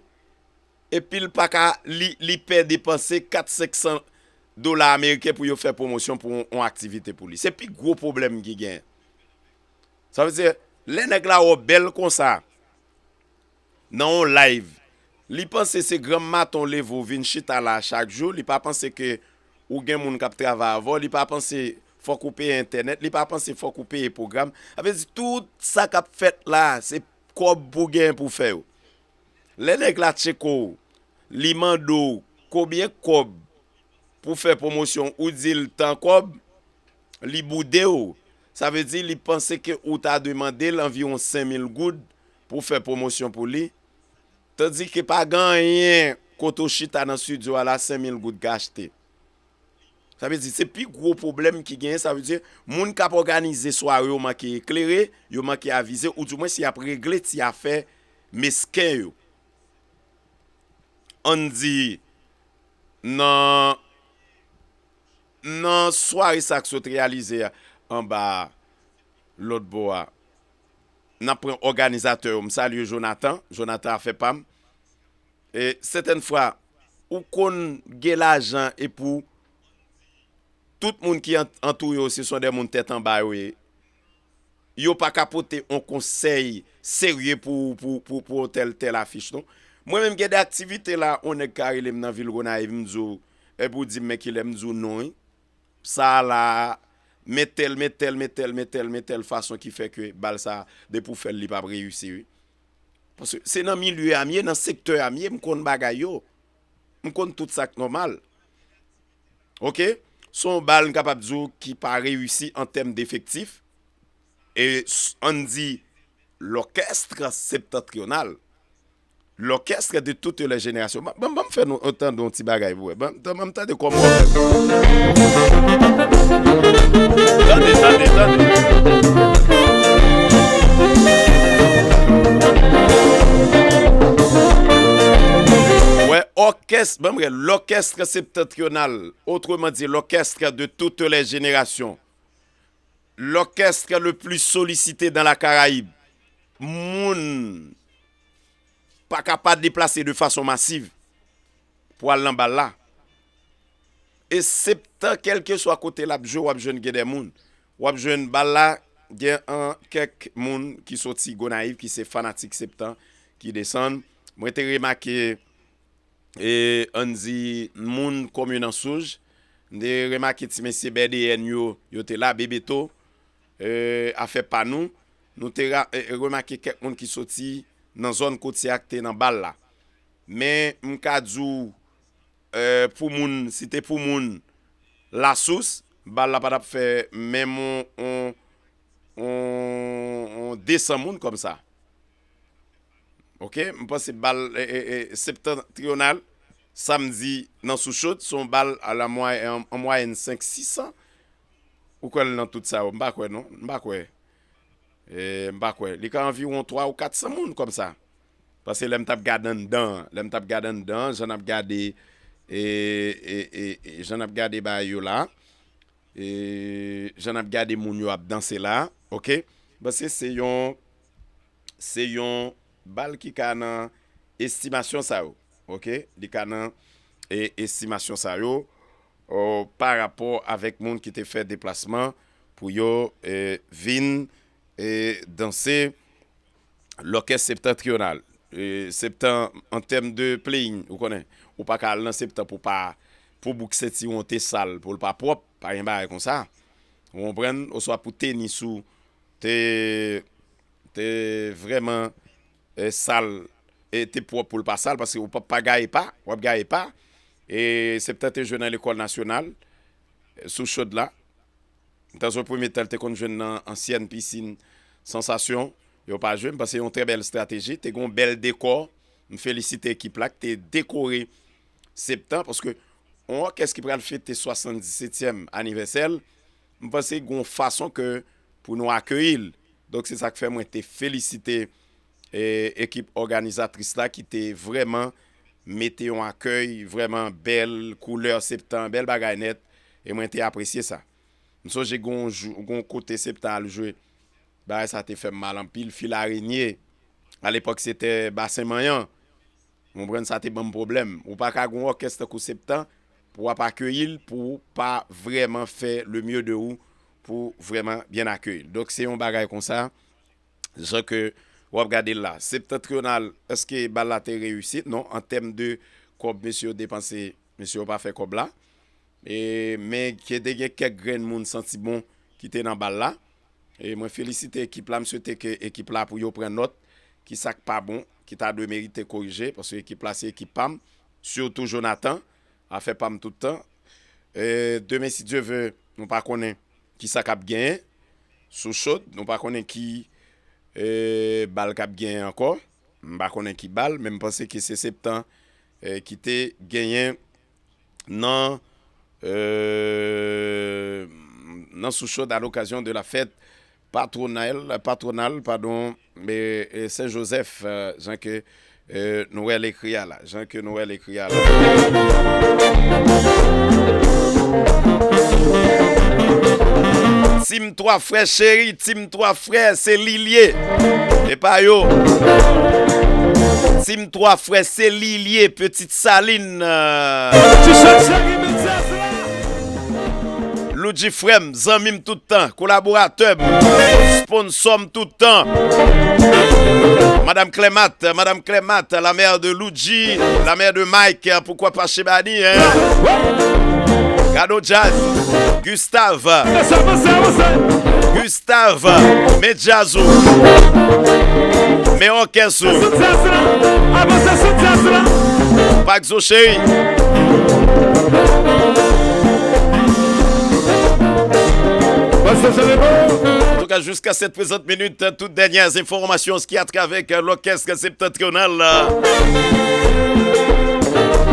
epi l pa ka, li, li pè depanse kat, senk san dola ameriken pou yo fè pwomosyon pou yon, yon aktivite pou li. Se pi gwo pwoblèm ki gen. Sa vle di, lè nèg la wè w bèl konsa, nan yon live, li panse se granm maten w leve w vin chita la chak jou, li pa panse ke ou gen moun k ap travay avè w, li pa panse fòk ou peye entènèt, li pa panse fòk ou peye pwogram. Sa vle di, tout sa k ap fèt la, se kòb pou w genyen pou w fè yo. Lè nèg la tcheke w, li mande w konbyen kòb pou fè pwomosyon, ou di l tan kòb, li boude w. Sa vle di li panse ke ou ta dwe mande l anviwon senk mil goud pou fè pwomosyon pou li, tandike pa gen anyen kote w chita nan estidyo a la, senk mil goud ka achte. Sa vle di, se pi gwo pwoblèm ki genyen, sa vle di, moun k ap òganize sware yo manke eklere, yo manke avize, oudimwens y ap regle ti afè mesken yo. Ann di, nan, nan sware sa k sot reyalize a, anba lòt bò a, n ap pran òganizatè yo. M salye Jonathan, Jonathan afè pa m. E sètèn fwa, ou konn gen lajan epi w, tout moun ki ant-, antoure w, se son de moun tèt anba yo ye. Yo pa ka pote yon konsèy serye pou, pou, pou, pou tèl, tèl afich, non. Mwen menm, gen de aktivite la, yon nèg ka rele m nan vil Gonayiv, m di w, epi w di m, men kilè, m di w non, wi. Sa a la, men tèl, men tèl, men tèl, men tèl, men tèl fason ki fè ke bal sa a, depi w fè l, li p ap reyisi, wi. Paske se nan milye a m ye, nan sektè a m ye, m konn bagay yo. M konn tout sa k nòmal. Oke? Se yon bal, m kapab di w, ki pa reyisi an tèm defektif. E s-, ann di, l'orchestre septentrional. L'orchestre de toutes les générations. Ban, ban, ban m fè nou tande yon ti bagay pou wè. Ban, ban, ban m tande kòman w fè. Tande, tande, tande. Wè, òkès, ban m wè, l'orchestre septentrional, autrement dit, l'orchestre de toutes les générations. L'orchestre le plus sollicité dans la Caraïbe. Moun pa ka pa deplase de fason masiv pou al nan bal la. E septan, kèlkeswa kote l ap jwe, w ap jwenn gen de moun. W ap jwenn bal la, gen an, kèk moun ki soti Gonayiv, ki se fanatik septan, ki desann. Mwen te remake e, ann di, moun Komin Ansouj, m te remake ti mesye B D N yo, yo te la, Bebeto, e, afè pa nou, nou te ra-, e, e, remake kèk moun ki soti nan zòn kotye a ki te nan bal la. Men, m ka di w, e, pou moun, si te pou moun Lasous, bal la pa t ap fè menm on, on, on, on de san moun kòmsa. Oke, m panse bal, e, e, e, septantriyonal, samdi nan Souchod, se yon bal a la mway-, an, an mwayèn senk, sis san. Ou kwè l nan tout sa yo? M pa kwè non, m pa kwè. E, m pa kwè. Li ka anviwon twa ou kat san moun kòmsa. Paske lè m t ap gade anndan, lè m t ap gade anndan, jan n ap gade, e, e, e, e, jan n ap gade bagay yo la, e, jan n ap gade moun yo ap danse la, oke? Paske se yon, se yon bal ki ka nan estimasyon sa yo, oke? Li ka nan, e, estimasyon sa yo, o, pa rapò avèk moun ki te fè deplasman pou yo, e, vin, e, danse lòkès septantriyonal. E, Septan, an tèm de playing, ou konnen, ou pa ka al nan Septan pou pa, pou bouk sentiwon te sal, pou l pa pwòp, pa gen bagay konsa. Ou konprann? Oswa pou tenis ou te, te vrèman, e, sal, e te pwòp pou l pa sal, paske ou p ap pa gaye pa, w ap gaye pa. E Septan te jwe nan lekòl nasyonal, e, sou chod la. Tanzan premye tan, l te konn jwenn nan ansyèn pisin Sansasyon, yo pa jwenn, paske yon trè bèl estrateji, te gen yon bèl dekò. M felisite ekip la ki te dekore Septan, paske yon òkès ki pral fete swasanndisetyèm anivèsè l, m panse gen yon fason ke pou nou akeyi l. Donk, se sa k fè mwen te felisite, e, ekip òganizatris la ki te vrèman mete yon akèy vrèman bèl, koulè Septan, bèl bagay nèt, e mwen te apresye sa. M sonje gon jou, gon kote Septan al jwe. Bagay sa te fè m mal anpil. Fil Arenye, alepòk se te Basen Manyan. Ou konprann, sa te ban m pwoblèm. Ou pa ka gon òkès tankou Septan pou w ap akeyi l, pou w pa vrèman fè le mieux de ou, pou vrèman byen akeyi l. Donk, se yon bagay konsa, jan ke w ap gade l la. Septantriyonal, èske bal la te reyisit? Non, an tèm de kòb mesye yo depanse, mesye yo pa fè kòb la. E, men ke te gen kèk grenn moun santi bon ki te nan bal la. E mwen felisite ekip la, m swete ke ekip la pou yo pran nòt, ki sa k pa bon, ki ta dwe merite korije, paske ekip la se ekip pa m, sitou Jonathan, afè pa m tout tan. E, demen, si Dye ve, nou pa konnen ki sa k ap genyen sou chod, nou pa konnen ki, e, bal k ap genyen ankò. M pa konnen ki bal, men m panse ke se Septan, e, ki te genyen nan, e, nan sou chod à l'occasion de la fête patronale, patronale, pardon, e, e, Sen Jozèf, e, jan ke, e, nou wè l ekri a la, jan ke nou wè l ekri a la. Tim Twa Frè cheri, Tim Twa Frè, se li l ye. E pa yo. Tim Twa Frè, se li l ye, Pitit Salin. Loudji frè m, zanmi m tout tan, kolaboratè m, sponsò m tout tan. Madam Clémat, Madam Clémat, la mère de Loudji, la mère de Mike, pourquoi pas Chebani, hein? Gado Jazz, Gustave, Gustave, men djaz ou, men òkès ou. Paxo cheri. Antouka, jusqu'à cette présente minute, toutes dernières informations qui a trait avec l'orchestre septentrional, à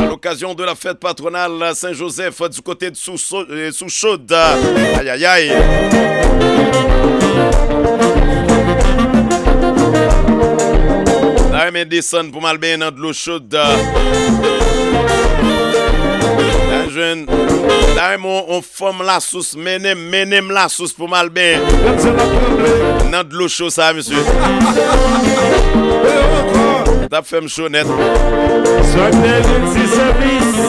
l'occasion de la fête patronale Saint-Joseph du côté de Sous, euh, Sous Chaude. Aïe, aïe, aïe. Nan men desann pou m al benyen nan dlo chod. Nan jwenn, nan men yon fanm lasous, mennen m, mennen m lasous pou m al benyen nan dlo cho sa, mesye. T ap fè m cho nèt. Sòt de lil ti sèvis,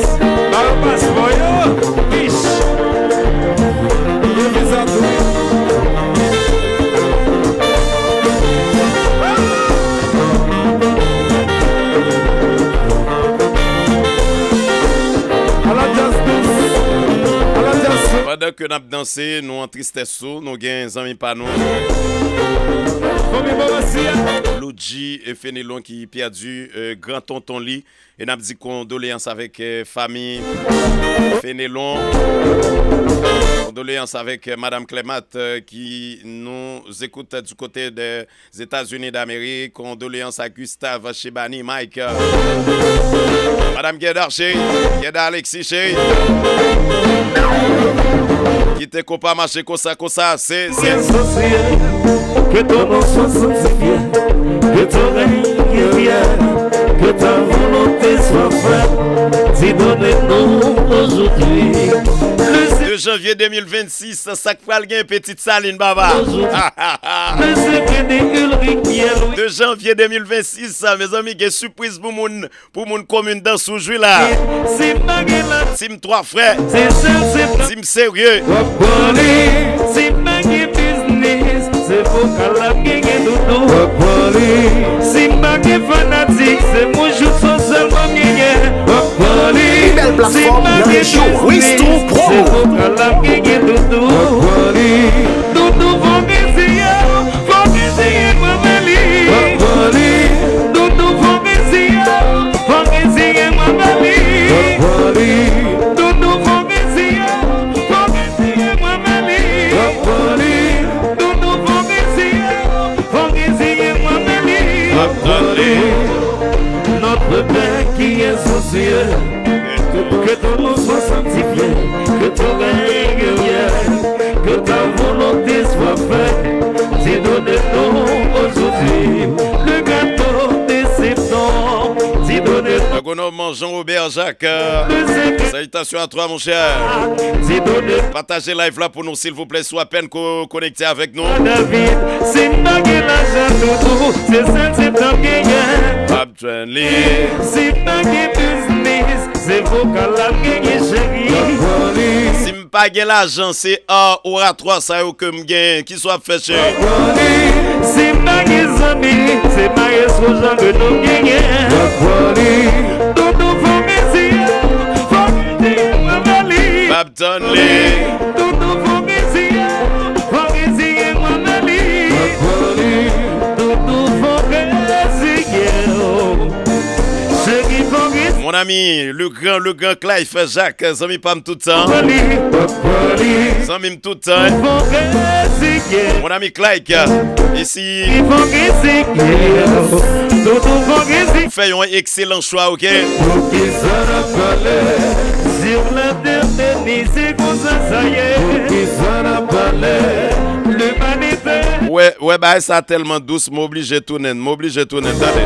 ba yo paspò yo. Ich. Yo viza tou. Pandan ke n ap danse, nou an tristès tou, nou gen zanmi pa nou, Loudji Fenelon ki pèdi, euh, gran tonton li. E n ap di kondoleyans avèk, euh, fanmi Fenelon. Kondoleyans avèk, euh, Madam Clémat, euh, qui nous écoute du côté des États-Unis d'Amérique. Kondoleyans a Gustave, Chebani, Mike, euh, Madam Guerda, cheri, Guerda Alexis, cheri. Kite konpa mache konsa, konsa, se, se. Que ton nom soit sanctifié, que ton règne vienne. Janvye de mil vennsis, sa k pral gen Pitit Salin, papa. Mesye Kenny Ulrich Pierre Louis. De janvye de mil vennsis, mezanmi, gen sipriz pou moun, pou moun komin Dansouj wi la. Si m pa gen la, si m twa frè, se sèl se pa, si m serye, w ap pran li. Si m pa gen biznis, se vokal la m genyen doudou. W ap pran li. Si m pa gen fanatik, se mouchou sòsèl mwen genyen. W ap pran li. Pi bèl platfòm nan rejyon, Weston Promo. Si m pa gen biznis, se vokal la m genyen doudou. W ap pran li. Doudou fò reziye w, fò reziye mwen men li. W ap pran li. Doudou fò reziye w, fò reziye mwen men li. W ap pran li. Doudou fò reziye w, fò reziye mwen men li. W ap pran li. Doudou fò reziye w, fò reziye mwen men li. W ap pran li. Notre Père qui es aux cieux, que ton nom soit sanctifié, que ton règne vienne, que ta volonté soit faite. Dis-nous de nous aujourd'hui le gâteau de septembre. Dis-nous de Agwonòm Jean Robert Jacques, euh, salutations à toi, mon cher. Dis-nous de Pataje live la pou nou, silvouplè, si w apèn ko-, konekte avèk nou. David, si m pa gen lajan, doudou, se sèl se tan m genyen. M ap jwenn li. Si m pa gen biznis, se vokal la m genyen, cheri. Si m pa gen lajan, se art oratwa sa yo ke m genyen. Kisa w ap fè, cheri? Si m pa gen zanmi, se mayestwo Jean Reno m genyen. Doudou fò reziye w, fò reziye mwen men li. M ap tann li. Doudou fò reziye w, fò reziye mwen men li. Doudou fò reziye w. Mon ami, le grand, le grand Clive Jacques, zanmi pa m tout tan. Zanmi m tout tan. Mon ami Clive, isi. Fè yon ekselan chwa, ok? Sur la terre bénie, c'est comme ça, ça y est. L'humanité. Wè, wè, bagay sa tèlman dous, m oblije tounen, m oblije tounen, tande.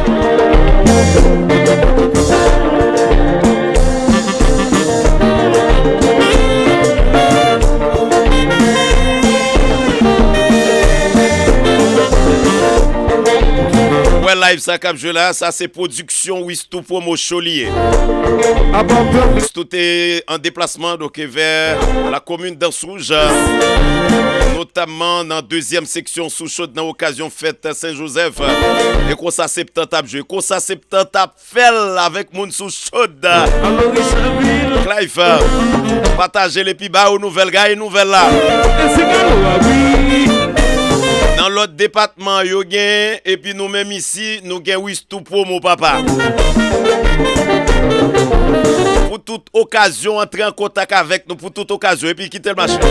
Wè, live sa k ap jwe la, sa se pwodiksyon Wistou Promo Show li ye. Wistou te an deplasman, donk, vè la komin Dansouj, notamman nan dezyèm seksyon Sou Chod nan okazyon fèt Sen Jozèf. E konsa Septan t ap jwe, konsa Septan t ap fè l avèk moun Sou Chod. Clive, pataje l epi ba yo nouvèl, gaye nouvèl la. Nan lòt depatman yo gen, epi nou menm isi, nou gen Wistou Promo, papa. Pou tout okazyon, antre an kontak avèk nou pou tout okazyon, epi kite l mache.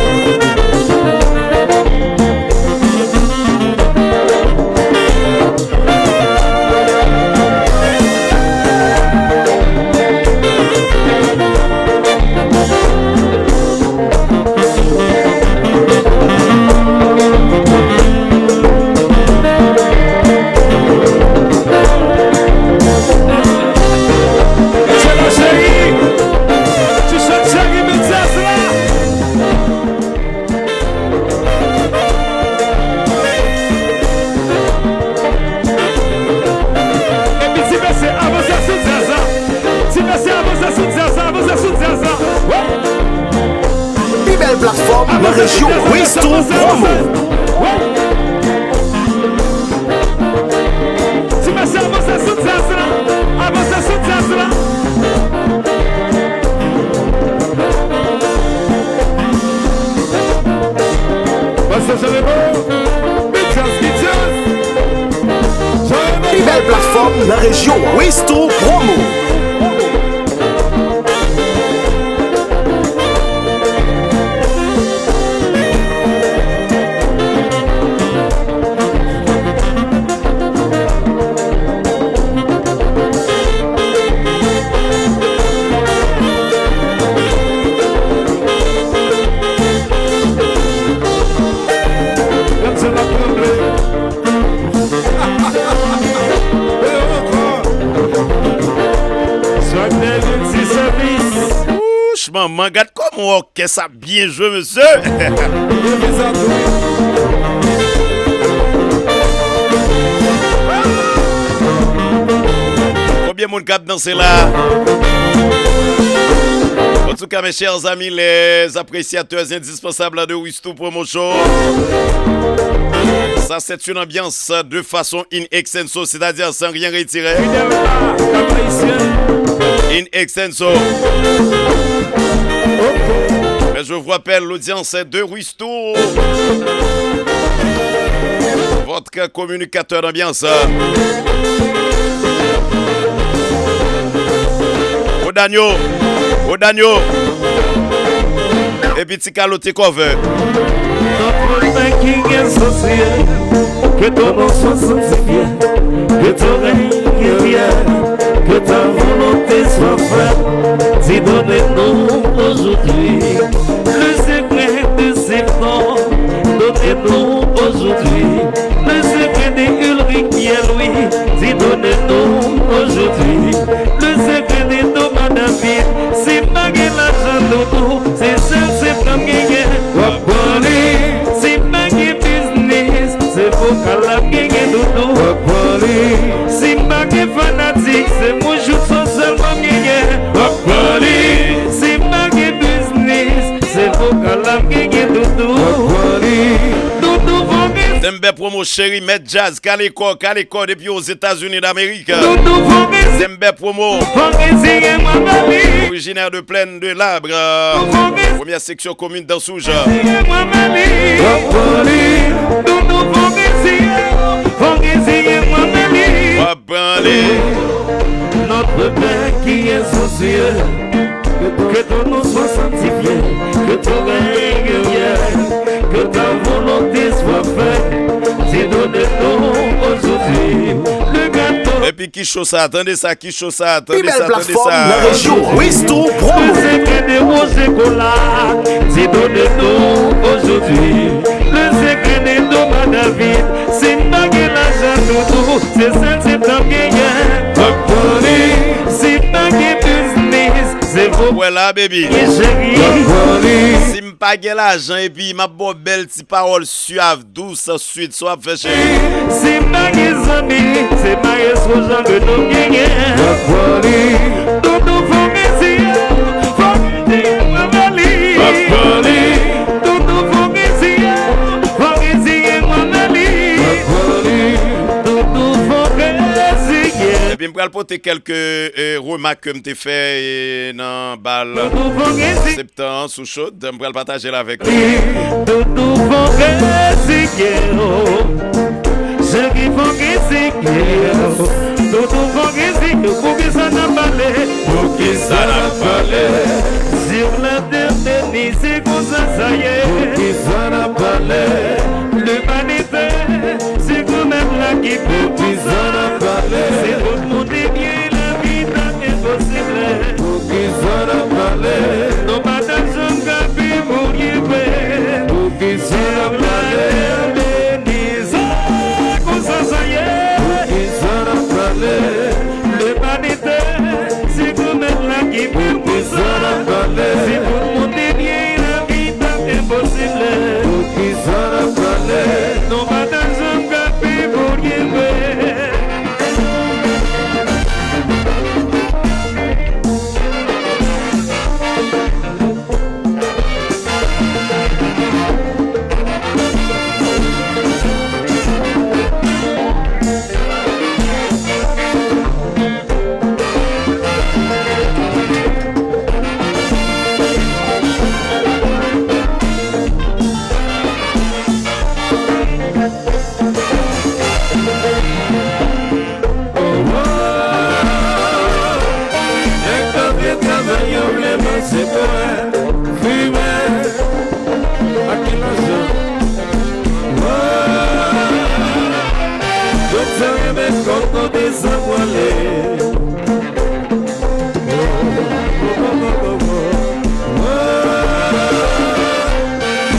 Epi ti mesye avanse sou djaz la. Ti mesye avanse sou djaz la, avanse sou djaz la. Wè. Pi bèl platfòm nan rejyon, Weston Promo. Ti mesye avanse sou djaz la, avanse sou djaz la. Pastè Jean Raymond, big jazz, big jazz. Jean Raymond. Pi bèl platfòm nan rejyon, Weston Promo. Manman, gad kòman òkès ap byen jwe, mesye. Konbyen moun k ap danse la? En tout cas, mes chers amis, les appréciateurs indispensables de Wistou Promotion, ça c'est une ambiance de façon in extenso, c'est-à-dire sans rien retirer. In extenso. Mais je vous rappelle l'audience de Wistou, votre communicateur d'ambiance. Odanyo, Odanyo. Epi ti kalote kòvè. Notre Père qui es aux cieux, que ton nom soit sanctifié, que ton règne vienne, que ta volonté soit faite, si donne nous aujourd'hui le secret de ses plans, donne nous aujourd'hui le secret de Ulrich Pierre-Louis, si donne nous aujourd'hui le secret de Thomas David, si pa gen lajan doudou, se sèl se pran m genyen, w ap pran li. Si m pa gen biznis, se vokal la m genyen doudou, w ap pran li. Si m pa gen fanatik, se mouchou sòsèl mwen m genyen, w ap pran li. Si m pa gen biznis, se vokal la m genyen doudou, w ap pran li. Doudou fò gen. Denbè Promo cheri, mèt djaz, kale kò, kale kò depi Ozetazini Damerik. Doudou fò gen. Denbè Promo. Fò gen siye mwen ba li. Originaire de Plaine de l'Arbre. Fò gen. Première section commune d'Anse Rouge. Siye mwen ba li. W ap pran li. Doudou fò gen siye. Fò gen siye mwen ba li. W ap pran li. Notre Père qui es aux cieux, que ton nom soit sanctifié, que ton règne vienne, que ta volonté soit faite, si donne nous aujourd'hui le gâteau. Epi ki cho sa, tande sa, ki cho sa, tande sa, tande sa. Pi bèl platfòm nan rejyon, Wistou Promo. Le secret de Roger Cola, si donne nous aujourd'hui le secret de Thomas David, si m pa gen lajan doudou, se sèl se tan m genyen. M ap pran li. Si m pa gen biznis, se vokal. Wè la, baby. Cheri. M ap pran li. Si m pa gen lajan epi m ap ba w bèl ti pawòl syav, dous, answit, sa w ap fè, cheri? Si m pa gen zanmi, se mayestwo Jean Reno m genyen. M ap pran li. Doudou fò gen siye, fò gen siye mwen ba li. M ap pran li. Doudou fò gen siye, fò gen siye mwen ba li. M ap pran li. Doudou fò gen siye. Epi m pral pote kèlke, eh, remak ke m te fè, eh, nan bal Septan an sou Chaude. M pral pataje l avèk nou. Doudou fò gen siye, oh. Cheri fò gen siye, oh. Doudou fò gen siye, oh. Poukisa n ap pale? Poukisa n ap pale? Sur la terre bénie, se konsa sa ye. Poukisa n ap pale? Limanite, se kanmenm la ki pou konsa. Poukisa n ap pale? Si tout moun te byen, lavi t ap enposib. Poukisa n ap pale? Non pa ta janm ka pi mouri vre. Poukisa n ap pale? Sur la terre bénie, se konsa sa ye. Poukisa n ap pale? Limanite, se kanmenm la ki pou konsa. Poukisa n ap pale? Si tout moun te byen, lavi t ap enposib. Poukisa n ap pale? Non pa ta janm ka pi mouri vre. Nèg k ap travay yo vle manje, bwè, fimen, ak ki lajan. Yo te renmen kòb kote sa pwale.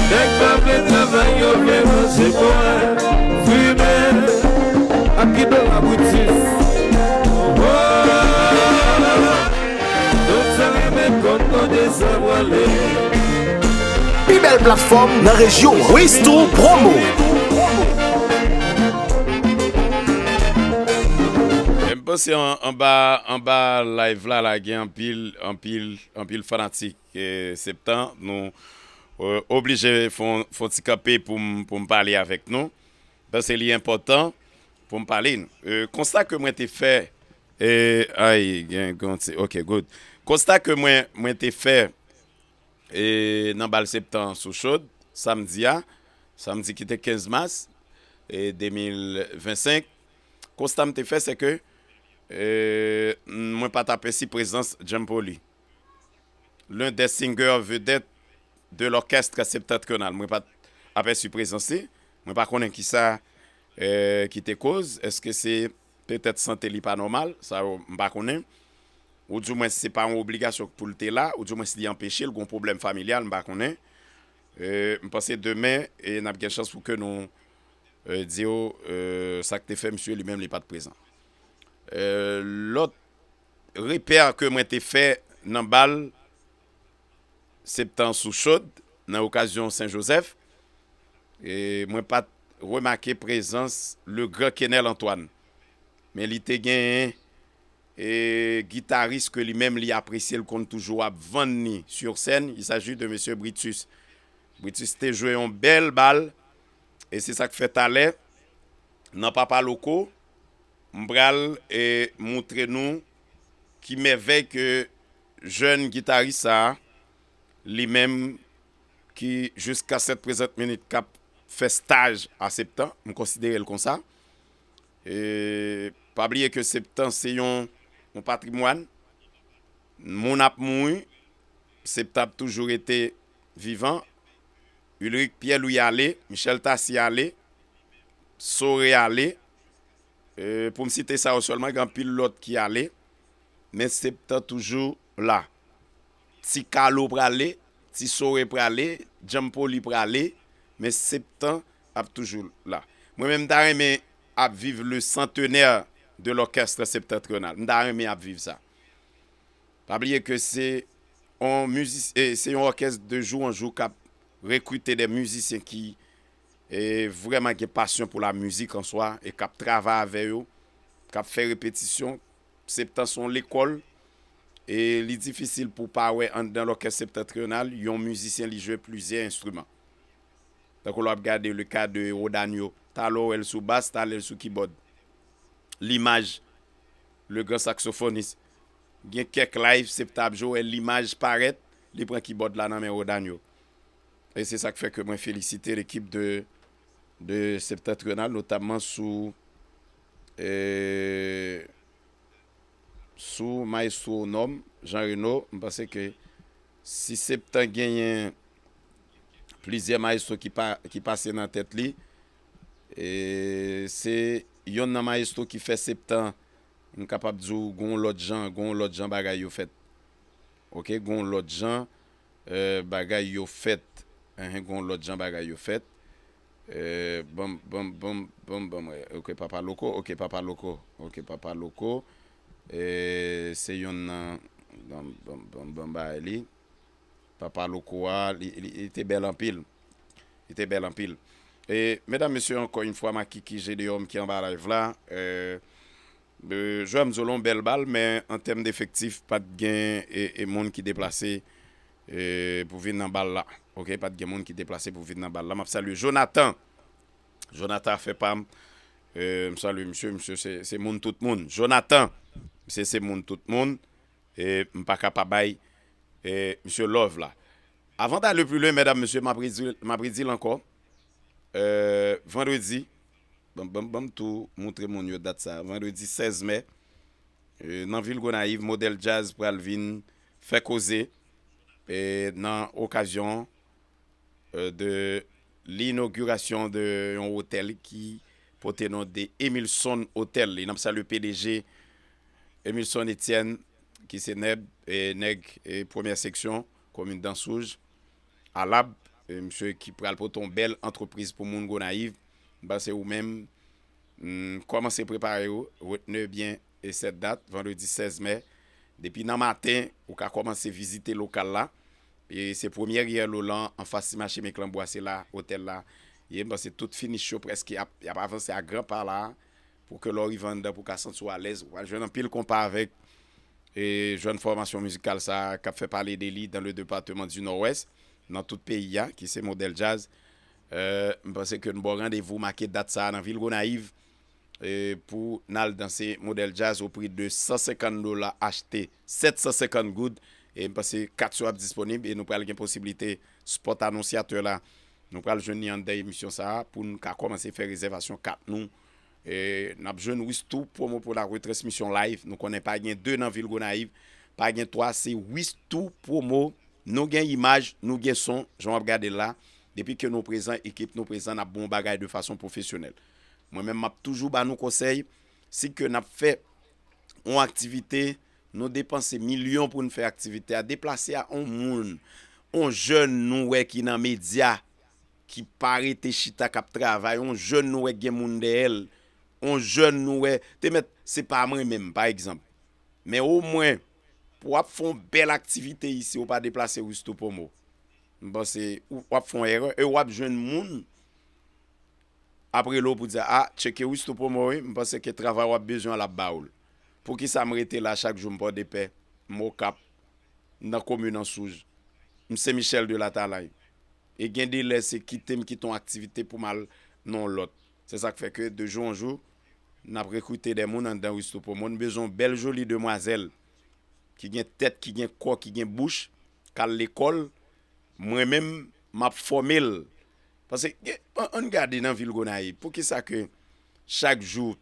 Nèg pa vle travay, yo vle manje, bwè, fimen, ak ki dola britis. Yo te renmen kòb kote sa Platfòm nan rejyon an. Winston Promo. E m panse an- anba anba live la la gen anpil anpil anpil fanatik eh, Septan nou eh, oblije fon fon ti kanpe pou m pou m pale avèk nou. Panse li enpòtan pou m pale. Eh, konsta ke mwen te fè eh, ay gen gen ti ok good. Konsta ke mwen mwen te fè eh, nan bal Septan sou chod samdi a, samdi ki te kenz mas eh, de mil vennsenk. Konsta m te fè se ke eh, mwen pa t apèsi prezans Djanm Poli, l'un des singers vedette de l'orchestre septentrional. Mwen pa t apèsi prezans li. Mwen pa konnen kisa eh, ki te koz. Èske se petèt sante li pa nòmal? Sa yo m pa konnen. Ou di mwen se pa yon obligasyon pou l te la, ou di mwen si li anpeche l, gon pwoblèm familyal, m pa konnen. Eh, m panse demen eh, n ap gen chans pou ke nou eh, di w eh, sa k te fè misye li menm li pa t prezan. Eh, lòt repè ke mwen te fè nan bal Septan sou chod nan okazyon Sen Jozèf, eh, mwen pa t remake prezans le gran Kenel Antoine. Men li te genyen eh, gitaris ke li menm li apresye, l konn toujou ap vann li sur scène. Il s'agit de mesye Britus. Britus te jwe yon bèl bal e se sa k fè talè nan Papa Loko m pral eh, moutre nou ki mèvèy ke jèn gitaris sa a li menm ki jiska sèt prezant minit k ap fè staj a Septan, m konsidere l konsa. E pa bliye ke Septan se yon yon patrimwàn. Moun ap mouri, Septan ap toujou rete vivan. Ulric Pierre Louis ale, Michel Tassy ale, Sore ale. E pou m site sa yo sèlman, gen anpil lòt ki ale. Men Septan toujou la. Ti Kalo prale, Ti Sore prale, Djanm Poli prale, men Septan ap toujou la. Mwen menm m ta renmen ap viv le centenaire de l'orchestre septentrional. M ta renmen ap viv sa. Pa bliye ke se yon mizis, eh, se yon òkès de jou an jou k ap rekrite de mizisyen ki eh, vrèman gen pasyon pou la mizik an swa e k ap travay avè yo, k ap fè repetisyon. Septan se yon lekòl e li difisil pou w pa wè anndan lòkès septantriyonal yon mizisyen li jwe plizyè enstriman. Tankou lè w ap gade le ka de Rodanio, talè w wè l sou bas, talè l sou kibòd. Limaj, le gran saksofonis. Gen kèk live Septan ap jwe, w wè limaj parèt, li pran kibòd la nan men Rodanio. E se sa k fè ke mwen felisite lekip de de Septentrional, notamman sou eh, sou maestro nonm Jean Reno. M panse ke si Septan genyen plizyè maestro ki pa ki pase nan tèt li, eh, se yonn nan maestro ki fè Septan, m kapab di w, gon lòt jan, gon lòt jan bagay yo fèt. Oke, gon lòt jan eh, bagay yo fèt. Enhen, gon lòt jan bagay yo fèt. Eh, banm, banm, banm, banm, banm, eh, ok, Papa Loko, ok, Papa Loko, ok, Papa Loko. Eh, se yonn nan, banm, banm, banm, banm bagay li. Papa Loko a, li, li, li te bèl anpil. Li te bèl anpil. E, medam, mesye, ankò yon fwa, Makiki Gedeon ki anba live la. Eh, Jwè m di w lan yon bèl bal, men an tèm de efektif, pa t gen e, e moun ki deplase e, pou vin nan bal la. Oke, pa t gen moun ki deplase pou vin nan bal la. M ap salye Jonathan. Jonathan afè pa m. E, m salye misye, misye se, se moun tout moun. Jonathan, misye se moun tout moun. E, m pa ka pa bay e, misye love la. Avan d'aller plus loin, medam, mesye, m ap redi, m ap redi l ankò. E, vandredi, Ban, ban, ban m tou moutre moun yo dat sa. Vandredi sèz mè, eh, nan vil Gonayiv, Modèl Djaz pral vin fè koze eh, nan okazyon eh, de linogirasyon de yon otèl ki pote non de Emilson Hotel. E n ap salye P D G Emilson Etienne, ki se nèb, eh, nèg eh, premyè seksyon, komin Danswouj. Alab, e, misye ki pral pote yon bèl antrepriz pou moun Gonayiv. M panse ou menm, mm, kòmanse prepare w, retene byen e sèt dat, vandredi sèz mè. Depi nan maten, ou ka kòmanse vizite lokal la. E se premyè Riyè Lolan, anfas ti mache Meklanbwa, se la otèl la ye. M panse tout finish yo prèske ap, y ap avanse a gran pa la, pou ke lè w rive anndan, pou w ka santi w alèz. Ou pral jwenn anpil konpa avèk e jèn fòmasyon mizikal sa a k ap fè pale de li dans le département du Nord-Ouest, nan tout peyi a, ki se Modèl Djaz. Euh, m panse ke n ba w randevou, make dat sa a nan vil Gonayiv, e pou n al danse Modèl Djaz o pri de san senkant dola achte, sèt san senkant goud. E m panse kat yo ap disponib e nou pral gen posiblite spòt anonsyatè la. Nou pral jwenn li anndan emisyon sa a pou n ka kòmanse fè rezèvasyon kat nou. E n ap jwenn Wistou Promo pou la retransmisyon live. Nou konnen pa gen de nan vil Gonayiv, pa gen twa, se Wistou Promo. Nou gen imaj, nou gen son, jan w ap gade l la. Depi ke nou prezan, ekip nou prezan, n ap bon bagay de fason pwofesyonèl. Mwen menm, m ap toujou ba nou konsèy, si ke n ap fè yon aktivite, nou depanse milyon pou n fè aktivite a, deplase a yon moun, yon jèn nou wè ki nan medya, ki pa rete chita k ap travay, yon jèn nou wè k gen moun dèyè l, yon jèn nou wè, te mèt, se pa mwen menm, pa egzanp. Men omwen, pou w ap fè yon bèl aktivite isi, ou pa deplase Wistou Promo. M panse ou, w ap fè yon erè e w ap jwenn moun ap rele w pou di, "A, tcheke Wistou Promo wi, m panse ke travay w ap bezwen an l ap ba ou l." Poukisa m rete la chak jou, m Pòdepè, m Okap, m nan komin Ansouj, m Sen Michèl de Latalay. E gen de lè se kite m kite yon aktivite pou m al nan yon lòt. Se sa k fè ke de jou an jou, n ap rekrite de moun anndan Wistou Promo. Nou bezwen yon bèl joli demwazèl ki gen tèt, ki gen kò, ki gen bouch, k al lekòl. Mwen menm, m ap fòme l. Paske, gen, ann, ann gade nan vil Gonayiv, poukisa ke chak jou,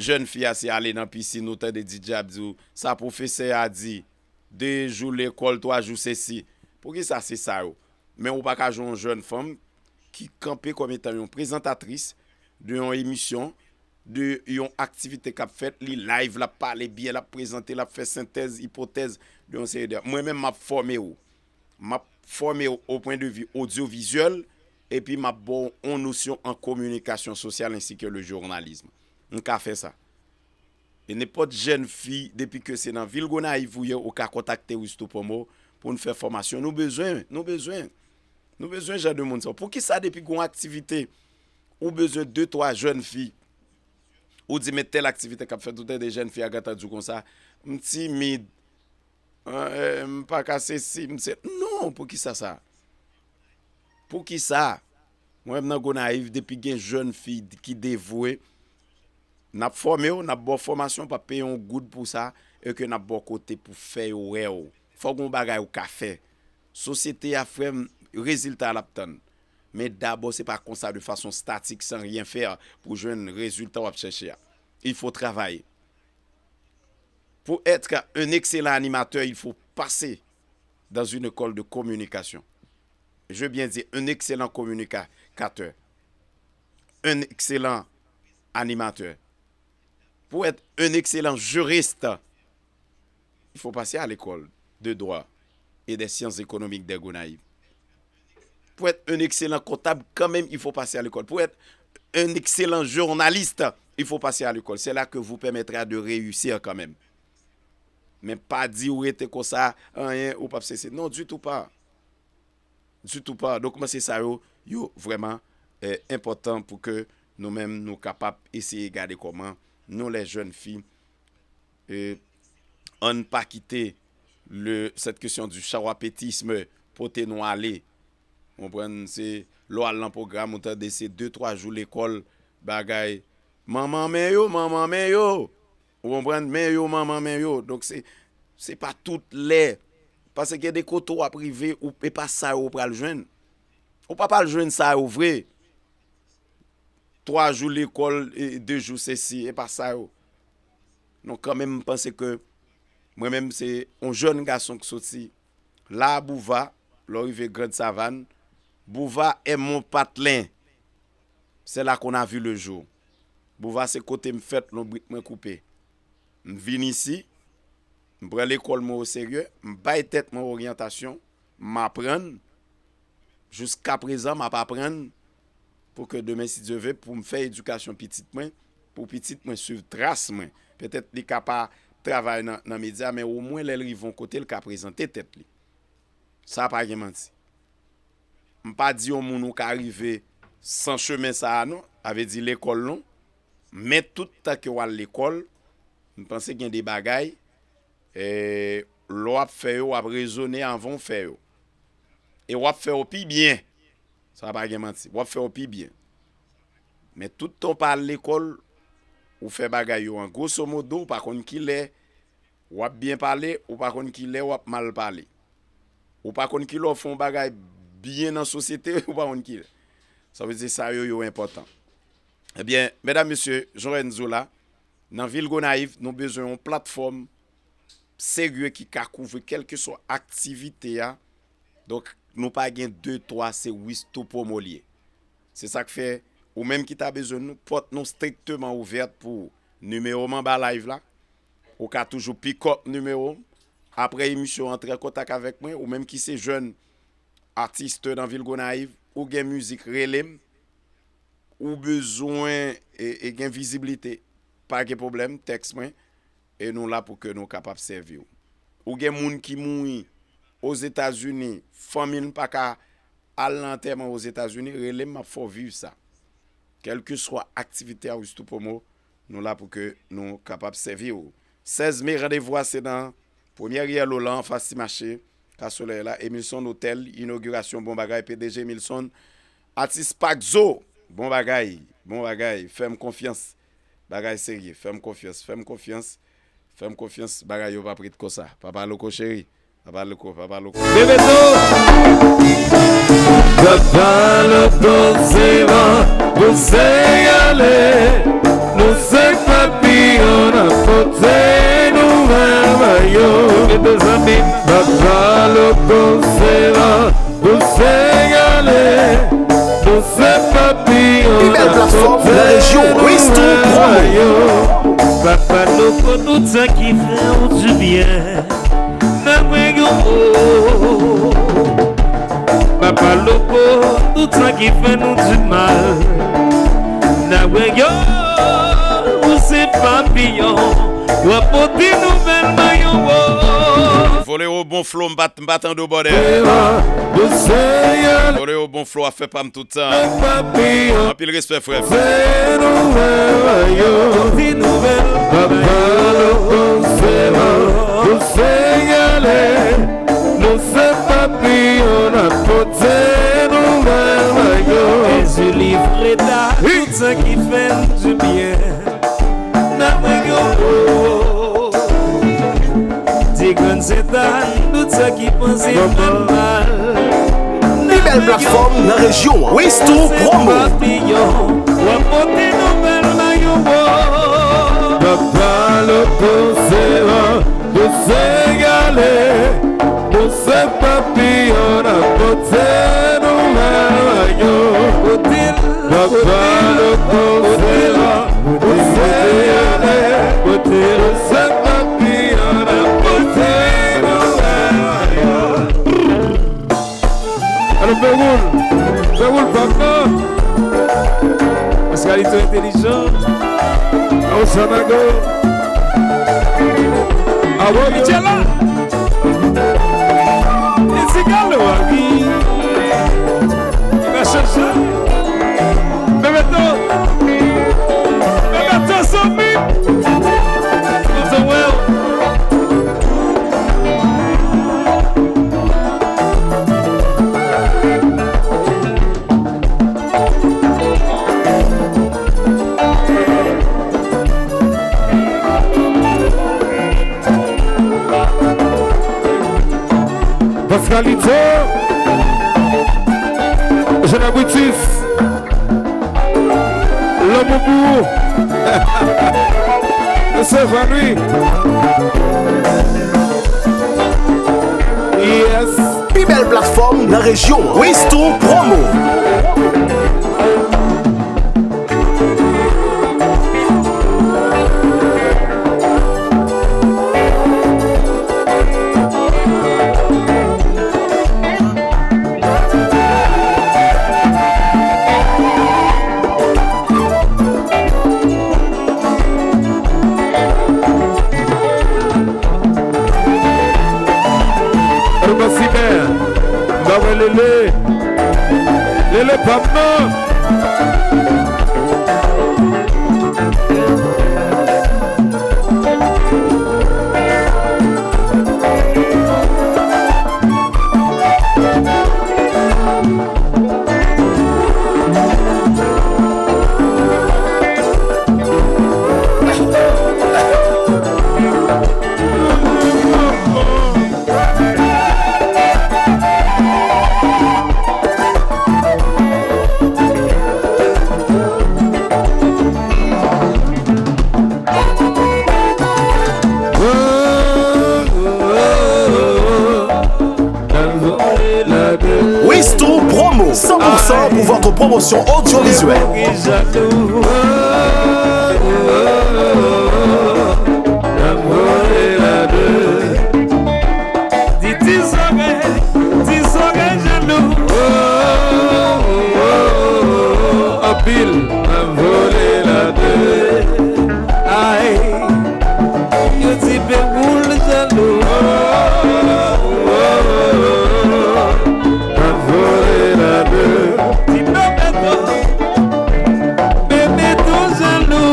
jèn fi a se ale nan pisin, ou tande D J ap di w, sa pwofesè a di, de jou lekòl, twa jou sesi. Poukisa se sa yo? Men ou pa ka jwenn yon jèn fanm ki kanpe kòm etan yon prezantatris de yon emisyon, de yon aktivite k ap fèt, li live, l ap pale byen, l ap prezante, l ap fè sentèz, ipotèz de yon seri de. Mwen menm, m ap fòme w. M ap fòme w o pwen de vi odyovizyèl, epi m ap ba w yon nosyon an kominikasyon sosyal ensi ke le journalisme. M ka fè sa. E nenpòt jèn fi, depi ke se nan vil Gonayiv ou ye, ou ka kontakte Wistou Promo pou n fè fòmasyon. Nou bezwen, nou bezwen, nou bezwen jan de moun sa yo. Poukisa depi gen yon aktivite, ou bezwen de, twa jèn fi, ou di men tèl aktivite k ap fèt, ou tande jèn fi a gentan di w konsa, "M timid, eh, m pa ka sesi, m se," non, poukisa sa? Poukisa? Mwen menm nan Gonayiv, depi gen jèn fi ki devwe, n ap fòme w, n ap ba w fòmasyon, pa peye yon goud pou sa, e ke n ap ba w kote pou fè yo wè w. Fò gen yon bagay ou ka fè. Sosyete a, frè m, rezilta l ap tann. Men dabò, se pa konsa de fason statik, sans rien faire, pou jwenn rezilta w ap chèche a. Il faut travailler. Pour être un excellent animateur, il faut passer dans une école de communication. Je veux bien dire, un excellent communicateur, un excellent animateur. Pour être un excellent juriste, il faut passer à l'école de droit et des sciences économiques des Gonaïves. Pour être un excellent comptable, quand même, il faut passer à l'école. Pour être un excellent journaliste, il faut passer à l'école. C'est là que vous permettra de réussir quand même. Men pa di ou rete konsa, anyen, ou p ap sesi. Non, ditou pa. Ditou pa. Donk, mwen, se sa yo, yo vrèman eh, enpòtan pou ke nou menm, nou kapab eseye gade kòman nou, les jeunes filles, eh, ann pa kite le, cette question du chawapetisme pote nou ale. Ou konprann, se lè w al nan pwogram, ou tande se de, twa jou lekòl, bagay. Manman men yo, manman men yo. Ou konprann? Men yo, manman men yo. Donk, se, se pa tout lè. Paske gen de kote w ap rive, ou, e pa sa yo ou pral jwenn. Ou pa pral jwenn sa yo vre. Twa jou lekòl, e de jou sesi, e pa sa yo. Non, kanmenm, m panse ke mwen menm, se yon jèn gason ki soti la a Bouva, lè w rive Grand Savane. Bouva est mon patelin. C'est là qu'on a vu le jour. Bouva se kote m fèt, lonbrit mwen koupe. M vin isi, m pran lekòl mwen oserye, m bay tèt mwen oryantasyon, m aprann. Jiskaprezan, m ap aprann pou ke demen, si Dye ve, pou m fè edikasyon pitit mwen, pou pitit mwen swiv tras mwen. Petèt li ka pa travay nan, nan medya, men omwen lè l rive yon kote, l ka prezante tèt li. Sa pa gen manti. M pa di yon moun ou ka rive san chemen sa a non, sa vle di lekòl non. Men tout tan ke w al lekòl, m panse gen de bagay, eh, lè w ap fè yo, w ap rezone anvan w fè yo. E w ap fè yo pi byen. Sa pa gen manti. W ap fè yo pi byen. Men tout tan w pa al lekòl, ou fè bagay yo an gwoso modo, ou pa konn kilè w ap byen pale, ou pa konn kilè w ap mal pale. Ou pa konn kilè w fè yon bagay byen nan sosyete, ou pa konn kilè. Sa vle di sa yo, yo enpòtan. Ebyen, medam, mesye, jan Renzo la, nan vil Gonayiv, nou bezwen yon platfòm serye ki ka kouvri kèlkeswa aktivite a. Donk, nou pa gen de, twa, se Wistou Promo l ye. Se sa k fè, ou menm ki ta bezwen nou, pòt nou strikteman ouvèt pou ou. Nimewo m anba live la. Ou ka toujou pick up nimewo m. Apre emisyon, antre an kontak avèk mwen. Ou menm ki se jèn atis nan vil Gonayiv, ou gen mizik, rele m. Ou bezwen e, e gen viziblite, pa gen pwoblèm, tèks mwen, e nou la pou ke nou kapab sèvi w. Ou gen moun ki mouri Ozetazini, fanmi l pa ka al nan antèman Ozetazini, rele m, m ap fè w viv sa. Kèlkeswa aktivite a Wistou Promo, nou la pou ke nou kapab sèvi w. Sèz me, randevou a se nan premyè riyèl Olan, anfas Ti Mache, Ka Solèy la, Emilson Hotel, inogirasyon, bon bagay, P D G Emilson, atis Paxo, bon bagay, bon bagay, fè m konfyans, bagay serye, fè m konfyans, fè m konfyans, fè m konfyans, bagay yo p ap ret konsa. Papa Loko cheri, Papa Loko, Papa Loko. Bebeto! Papa Loko se van, nou se ale, nou se papiyon, n ap pote nouvèl ba yo. Bebeto zanmi m. Papa Loko se van, nou se ale, nou se papiyon, pi bèl platfòm nan rejyon, Wistou Promo. Papa Loko, tout sa ki fè w di byen, nan mwen yo. Papa Loko, tout sa ki fè nou di mal, nan mwen yo. Ou se papiyon, w ap pote nouvèl ba yo. Vole yo bon flo, m pa, m pa tande w bòdè. Vole yo bon flo, ap fè pa m tout tan. Anpil respè, frè m. Papa Loko se van, nou se ale, nou se papiyon, n ap pote nouvèl ba yo. Ezili Freda, tout sa ki fè n di byen, nan mwen yo. Di grann Sentàn, tout sa ki panse fè n mal. Pi bèl platfòm nan rejyon an, Wistou Promo. Papa Loko se van, nou se ale, nou se papiyon, n ap pote nouvèl ba yo. Papa Loko se van, nou se ale, nou se papiyon, n ap pote nouvèl ba yo. Alò, fè woul, fè woul, papa. Pascalito entelijan. Osanago. Awo, Michela. Isi galo a wi. Li pa chanje. Bebeto. Bebeto, zanmi. Kontan wè w. Pascalito, Jeune Abritis, lanmou pou ou. Se Vanwi. Yes. Pi bèl platfòm nan rejyon an. Wistou Promo. Alò, Maximen, Lele, Lele pa m nan. Wistou Promo, cent pour cent pour votre promotion audiovisuelle. Di ti zòrèy, ti zòrèy jalou. Anpil, m ap vole la de. Ay, yo di Bewoul jalou. M ap vole la de. Ti Bebeto, Bebeto jalou.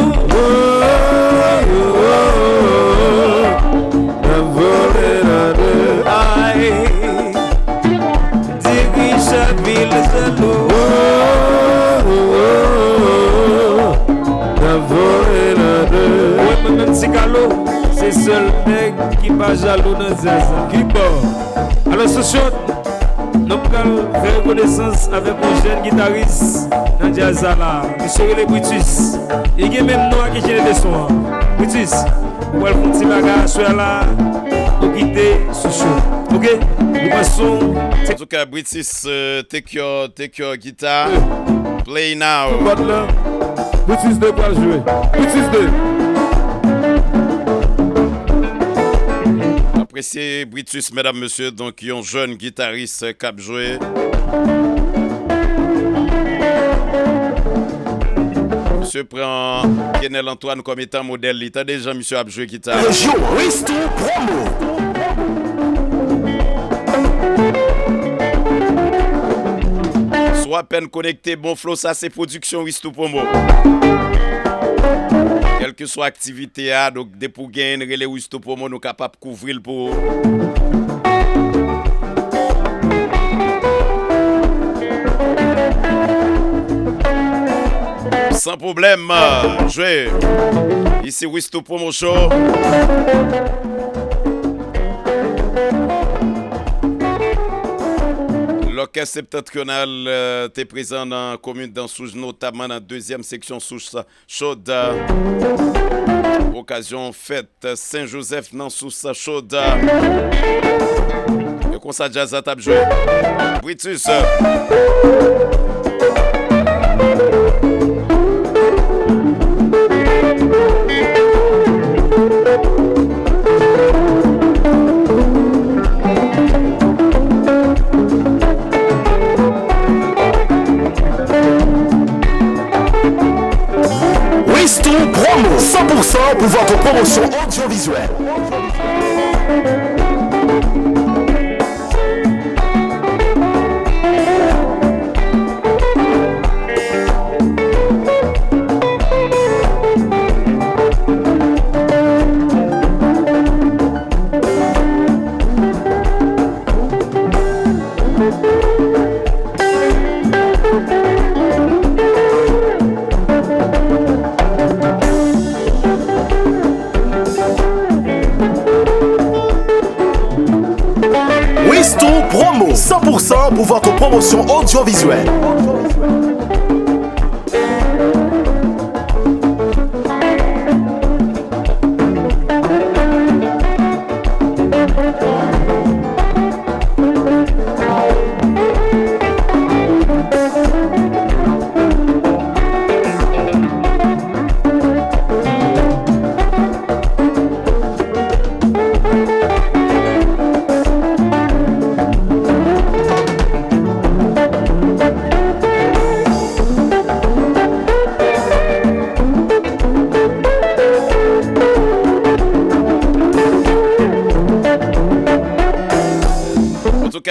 M ap vole la de. Ay, di Richard Vil jalou. M ap vole la de. Mwen menm, menm ti Kalo, se sèl nèg ki pa jalou nan djaz la. Ki bò? Alò, Souchot, nou pral fè konesans avèk yon jèn gitaris nan djaz la la. Misye rele Britus. Li gen menm non ak enjenyè de son an. Britus, ou pral fè yon ti bagay aswè a la. Ou kite Souchot. Oke? Ou pran son. Antouka, Britus, euh, take your, take your guitar. Play now. Sou kòd lan. Britus de pral jwe. Britus de. Apresye Britus, medam, mesye, donk yon jèn gitaris k ap jwe. Misye pran Kenel Antoine kòm etan modèl li. Tande jan misye ap jwe gita. Rejyon Wistou Promo. Si w apèn konekte, bon flow, sa se pwodiksyon Wistou Promo. Kèlkeswa aktivite a, donk depi w genyen, rele Wistou Promo, nou kapab kouvri l pou ou. San pwoblèm, jwe. Isi Wistou Promo Show. Lòkès Septantriyonal, euh, te prezan nan komin Dansouj, notaman nan dezyèm seksyon Souch Chod. Okazyon fèt Sen Jozèf nan Souch Chod. E konsa djaz la t ap jwe. Britus. Wistou Promo, cent pour cent pour votre promotion audiovisuelle. Wistou Promo, cent pour cent pour votre promotion audiovisuelle.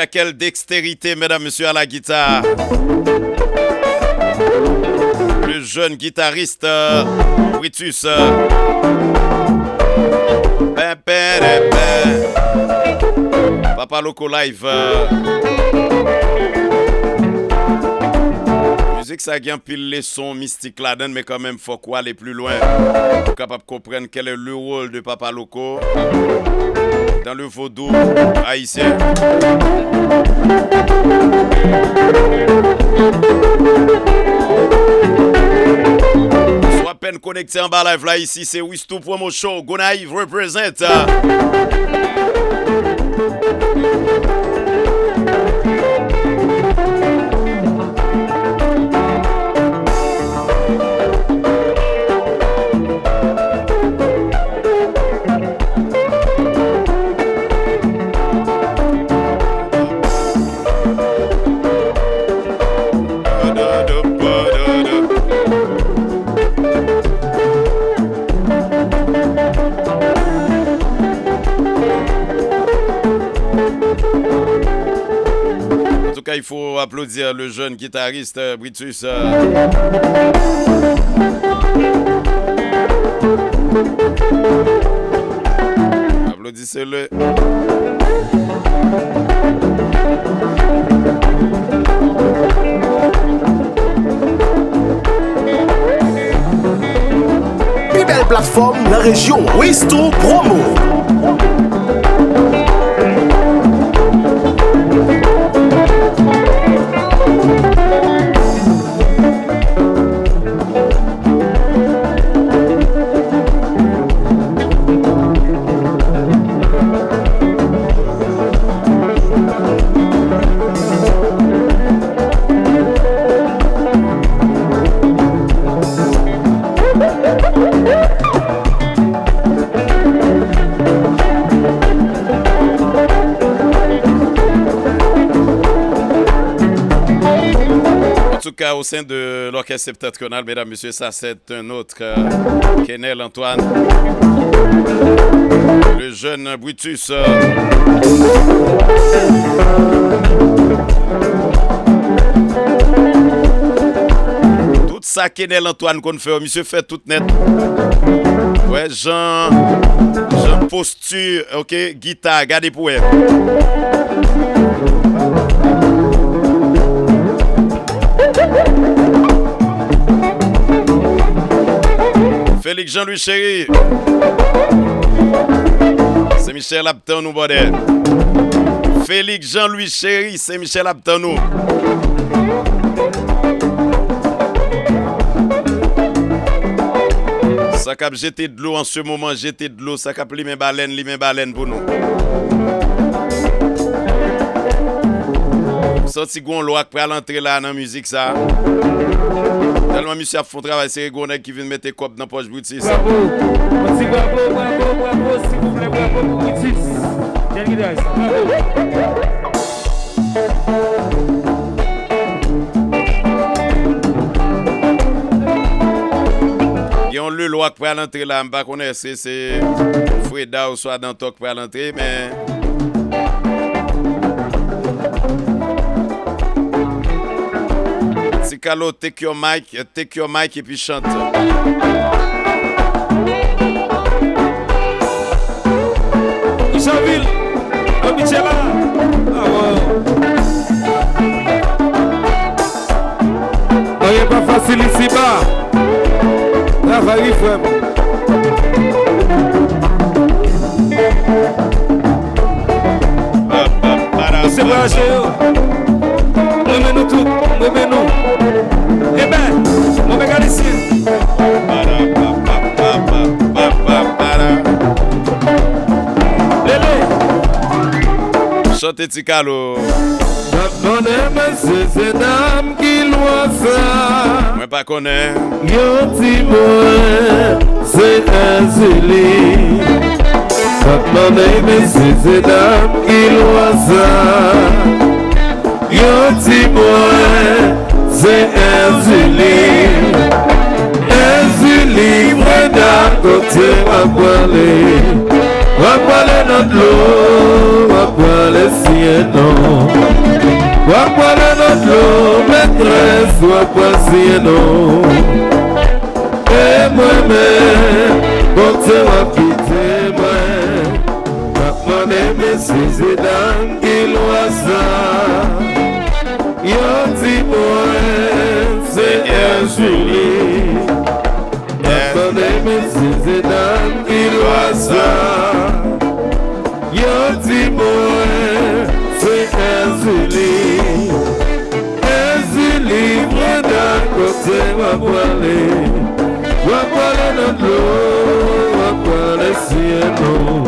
Quelle dextérité, mesdames, messieurs, à la guitare. Le jeune guitariste, euh, Britus, euh, ben, ben, ben, ben. Papa Loco Live, euh. Mizik sa gen anpil leson mistik ladan l, men kanmenm fòk ou ale pli lwen pou w kapab konprann quel est le rôle de Papa Loco dans le vaudou haïtien. Si w apèn konekte anba live la, isi se Wistou Promo Show, Gonayiv represent. En tout cas, il faut applaudir le jeune guitariste, euh, Britus, euh. Applaudissez-le. Pi bèl platfòm nan rejyon, Wistou Promo. En tout cas, au sein de l'orchestre septentrional, mesdames, messieurs, ça c'est un autre, euh, Kenel Antoine, le jeune Brutus, euh. Tout sa Kenel Antoine konn fè, misye fè tout nèt. Wè, jan, jan posti, ok, gita, gade pou wè. Félix Jean-Louis Chéry. Sen Michel ap tann ou, bòdè. Félix Jean-Louis Chéry, Sen Michel ap tann ou. Sa k ap jete dlo an se moman, jete dlo. Sa k ap limen balèn, limen balèn pou nou. M santi gon lwa k pral antre la nan mizik sa. Tèlman misye ap fè yon travay, se gon nèg ki vin mete kòb nan pòch Brutus. Bravo! Yon ti bravo, bravo, bravo, silvouplè, bravo pou Brutus. Jèn gitaris, bravo! Gen yon Lelwa k pral antre la, m pa konnen èske se Freda oswa Dantò k pral antre, men Ti Kalo, take your mic, take your mic epi chante. Richardville, Don Michela. Ah, ouais. Anyen pa fasil isiba. Travay wi, frè m. Mesye braje yo. Renmen nou tout. Renmen nou. Eben, mon mekanisyen. Lele. Chante Ti Kalo. M ap konnen mesye se dam ki lwa sa. Mwen pa konnen. Yon ti mwen se Èzili. M ap konnen mesye se dam ki lwa sa. Yon ti mwen se Èzili. Èzili, Freda, kote w ap prale? W ap prale nan dlo, w ap prale syen non. Swa pral siyen non. E mwen menm, Bondye w ap kite mwen. M ap mande mesye se dam ki lwa sa. Yo di mwen se Èzili. M ap mande mesye se dam ki lwa sa. Yo di mwen se Èzili. Èzili, mwen dakò, se w ap prale. W ap prale nan dlo, w ap prale siyen non.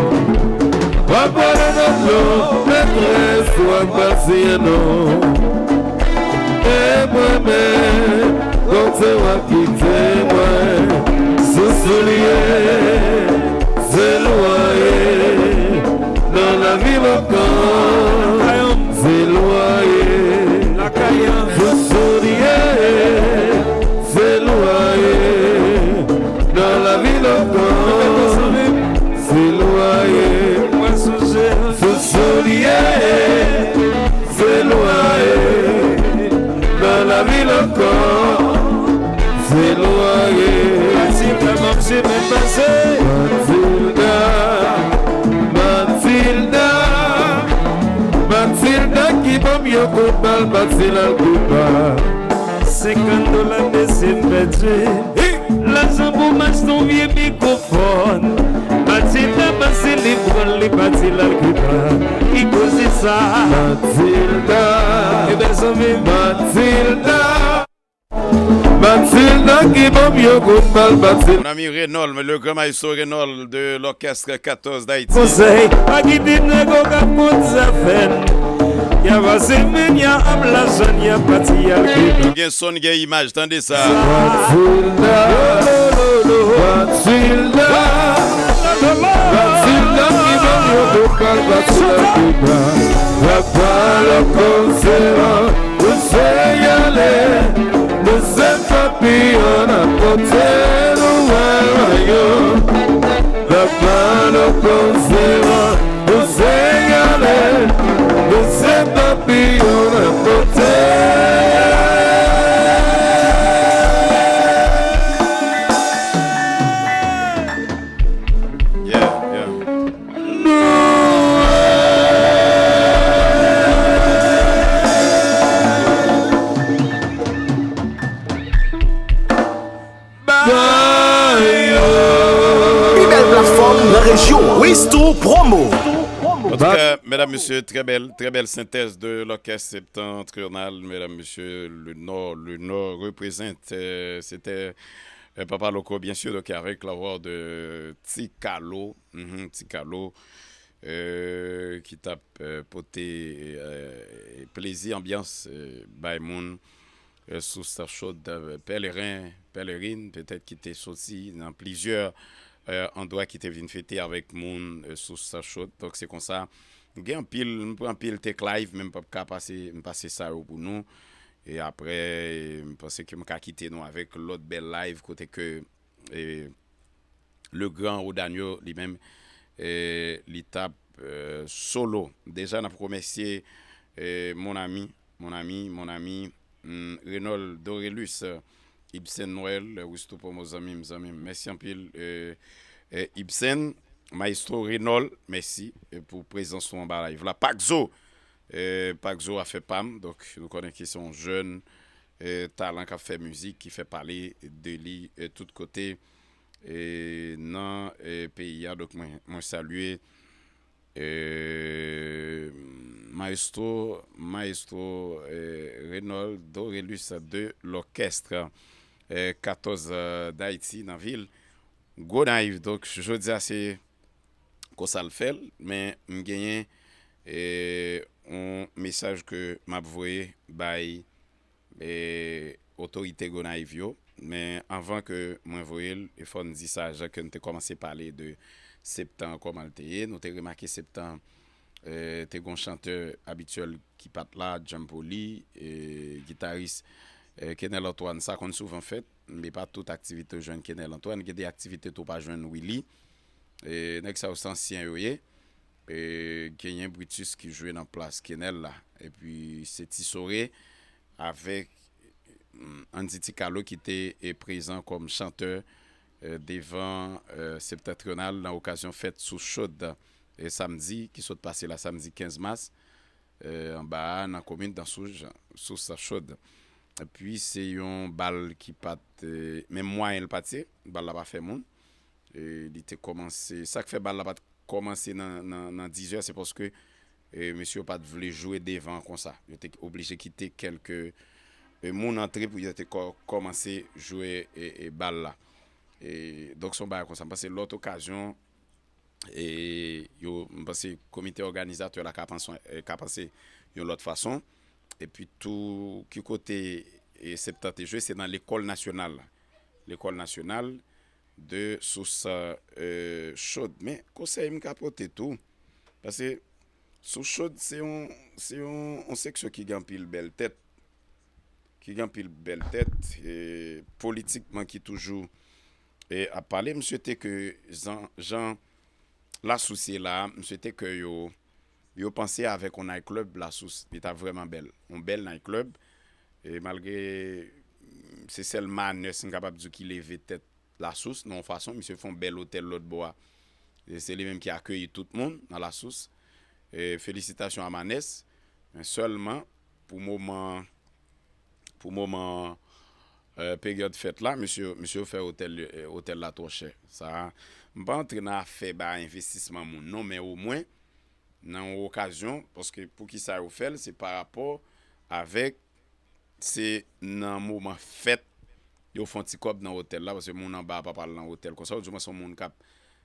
W ap prale nan dlo, mètrès, w ap prale siyen non. E mwen menm, Bondye w ap kite mwen. Sou soulye, se lwa ye. Nan lavi lokan, se lwa ye. Sou soulye, se lwa ye. Nan lavi lokan, se lwa ye. Sou soulye, se lwa ye. Nan lavi lokan, se lwa ye. Matilda, m ap simen pase. Matilda, Matilda, Matilda ki ban m yon kout bal, pati l al Kiba. Senkant dola, mesye, m pèdi. Lajan pou m achte yon vye mikwofòn. Matilda pase, li pran l, li pati l al Kiba. Ki koze sa? Matilda. E bèl zanmi m. Matilda. Matilda ki ban m yon kout bal, Matilda. Mon ami Renol, le grand maestro Renol de l'orchestre quatorze d'Haïti. Konsèy, pa kite nèg yo k ap konn zafè n. Y a pase men y a ap lajan, y a pati al Kiba. Nou gen son, gen imaj, tande sa. Matilda, Matilda, Matilda ki ban m yon vokal, Matilda ki ban. Rapa lo konseran, nou se yale, nou se papiyon, nan kote nou wè rayon. Rapa lo konseran, nou se yale, nou se papiyon, nan kote. Yeah, yeah. Pi bèl platfòm nan rejyon an. Wisto Promo. En tout cas, mesdames, messieurs, très belle, très belle synthèse de l'orchestre septentrional, mesdames, messieurs, le Nord, le Nord représente. Euh, c'était euh, Papa Loco, bien sûr, donc avec la voix de Ti Kalo, mhm, Ti Kalo, euh, ki t ap euh, pote euh, plezi, anbyans euh, bay moun euh, sou Star Chaude, euh, pèleren, pèlerin, petèt ki te soti nan plizyè euh, andwa ki te vin fete avèk moun euh, sou Star Chaude. Donk se konsa, m gen anpil, m pran anpil take live, men m p ap ka pase, m pase sa yo pou nou. E apre, m panse ke m ka kite nou avèk lòt bèl live kote ke e, le grand Odanio li menm, e, li t ap e, solo. Deja, n ap remèsye e, mon ami, mon ami, mon ami, mm, Renol Dorelus, Ibsen Noël, Wisto Promo, zanmi m, zanmi m. Mèsi anpil, e, e, Ibsen, Maestro Renol, mèsi e, pou prezans ou anba live la. Pakzo, e, Pakzo afè pa m, donk nou konnen ki se yon jèn e, talan k ap fè mizik, ki fè pale de li e, tout kote e, nan e, peyi a. Donk mwen, mwen salye e, Maestro, Maestro e, Renol Dorelus de l'orchestre e, quatorze d'Haïti nan vil Gonayiv. Donk jodi a se konsa l fè l, men m genyen e, yon mesaj ke m ap voye bay e, otorite Gonayiv yo. Men anvan ke mwen voye l, e fò n di sa, jan ke n te kòmanse pale de Septan, kòman l te ye. Nou te remake Septan e, te gen yon chantè abityèl ki pa t la, Djanm Poli, e, gitaris e, Kenel Antoine. Sa konn souvan fèt, men pa tout aktivite w jwenn Kenel Antoine. Gen de aktivite tou w pa jwenn Willy. E, nèg sa yo se ansyen yo ye. E, genyen Britus ki jwe nan plas Kenel la. Epi se Ti Sore avèk mm, Andy Ticalo ki te e, prezan kòm chantè e, devan e, Septentrional nan okazyon fèt Sous Chod e, samdi ki sot pase la, samdi kenz mas, e, anba a, nan komin Dansouj, Sous Chod. Epi se yon bal ki pa t e, menm mwayen l pa t ye, bal la pa fè moun. E, li te kòmanse, sa k fè bal la pa t kòmanse nan, nan, nan dizè, se paske e, mesye yo pa t vle jwe devan konsa. Yo te oblije kite kèlke e, moun antre pou yo te kò- kòmanse jwe e, e, bal la. E, donk, se yon bagay konsa. M panse lòt okazyon, e, yo, m panse komite òganizatè la ka panse, e, ka panse yon lòt fason. Epi tou, ki kote e, Septan te jwe, se nan lekòl nasyonal la. Lekòl nasyonal de Sous e, Chod. Men, konsèy m ka pote tou, paske Sous Chod se yon, se yon, yon seksyon ki gen anpil bèl tèt, ki gen anpil bèl tèt, e, politikman ki toujou e, ap pale. M swete ke jan, jan Lasous ye la a, m swete ke yo, yo panse avèk yon night club Lasous. Li ta vrèman bèl. Yon bèl night club. E malgre mm, se sèl Manès, m kapab di w, ki leve tèt Lasous nan yon fason. Misye fè yon bèl otèl lòt bò a. E se li menm ki akeyi tout moun nan Lasous. E felisitasyon a Manès. Men sèlman, pou moman, pou moman, e, peryòd fèt la, misye, misye fè otèl, e, otèl la twò chè. Sa, m pa antre nan afè ba envestisman moun, non, men omwen, nan yon okazyon, paske poukisa yo fè l, se pa rapò avèk, se nan moman fèt, yo fè yon ti kòb nan otèl la, paske moun anba a pa pral nan otèl konsa, oudimwens se yon moun k ap,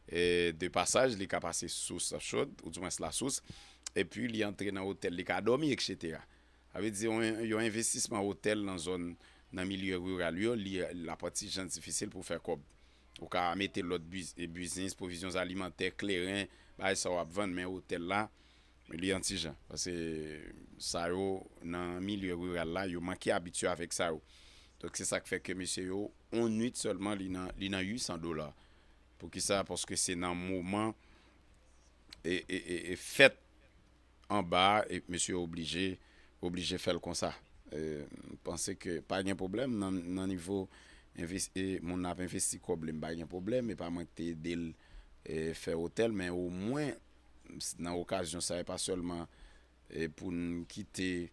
e, de pasaj, li ka pase Sous Chod, oudimwens Lasous, epi li antre nan otèl, li ka dòmi, etsetera. Sa vle di, yon, yon envestisman otèl nan zòn, nan milye riral yo, li, l ap yon ti jan difisil pou fè kòb. Ou ka mete lòt biz- e, biznis, pwovizyon alimantè, kleren, bagay sa w ap vann, men otèl la, li yon ti jan. Paske sa yo, nan milye riral la, yo manke abitye avèk sa yo. Donk, se sa k fè ke mesye yo, yon nwit sèlman, li nan, li nan uit san dola. Poukisa? Paske se nan moman e, e, e, e fèt anba a, e mesye oblije, oblije fè l konsa. E, m panse ke pa gen pwoblèm nan, nan nivo enves- e moun ap envesti kòb li, m pa gen pwoblèm, e pa mwen ki te ede l e, fè otèl, men omwen, s- nan okazyon sa, e pa sèlman e, pou n kite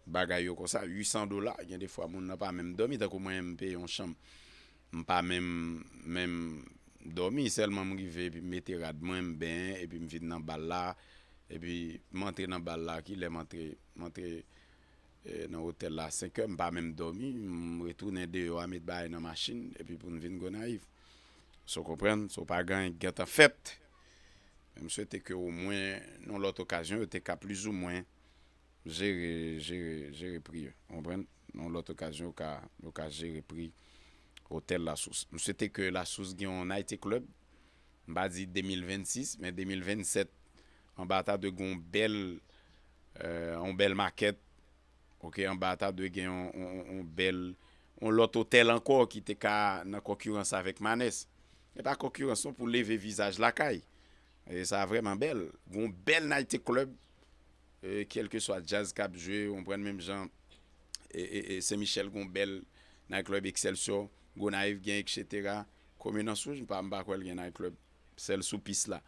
bagay yo konsa, uit san dola, gen de fwa moun nan pa menm dòmi, tankou mwen, m peye yon chanm, m pa menm, menm dòmi, sèlman m rive, epi m mete rad mwen, m benyen, epi m vin nan bal la, epi m antre nan bal la, kilè m antre, m antre, e, nan otèl la senk è, m pa menm dòmi, m retounen deyò a, met bagay nan machin, epi pou n vin Gonayiv. Sa w konprann? Sa w pa gen, gentan fèt. Men m swete ke omwen, nan lòt okazyon, yo te ka plizoumwen jere, jere, jere pri yo. Ou konprann? Nan lòt okazyon, yo ka, yo ka jere pri otèl Lasous. M swete ke Lasous gen yon night club. M pa di de mil vennsis, men de mil vennsèt, anba ta dwe gen yon bèl, e, yon bèl makèt. Oke, anba ta dwe gen yon, yon, yon, yon bèl, yon lòt otèl ankò ki te ka nan konkirans avèk Manès. E pa konkirans non, pou leve vizaj lakay. E sa vrèman bèl. Gon bèl night club, e, kèlkeswa djaz k ap jwe, ou konprann, menm jan e, e, e, Sen Michèl gon bèl night club, Excelsior, Gonayiv gen, etsetera. Komin Dansouj, m pa, m pa kwè l gen night club. Sèl sou pis la.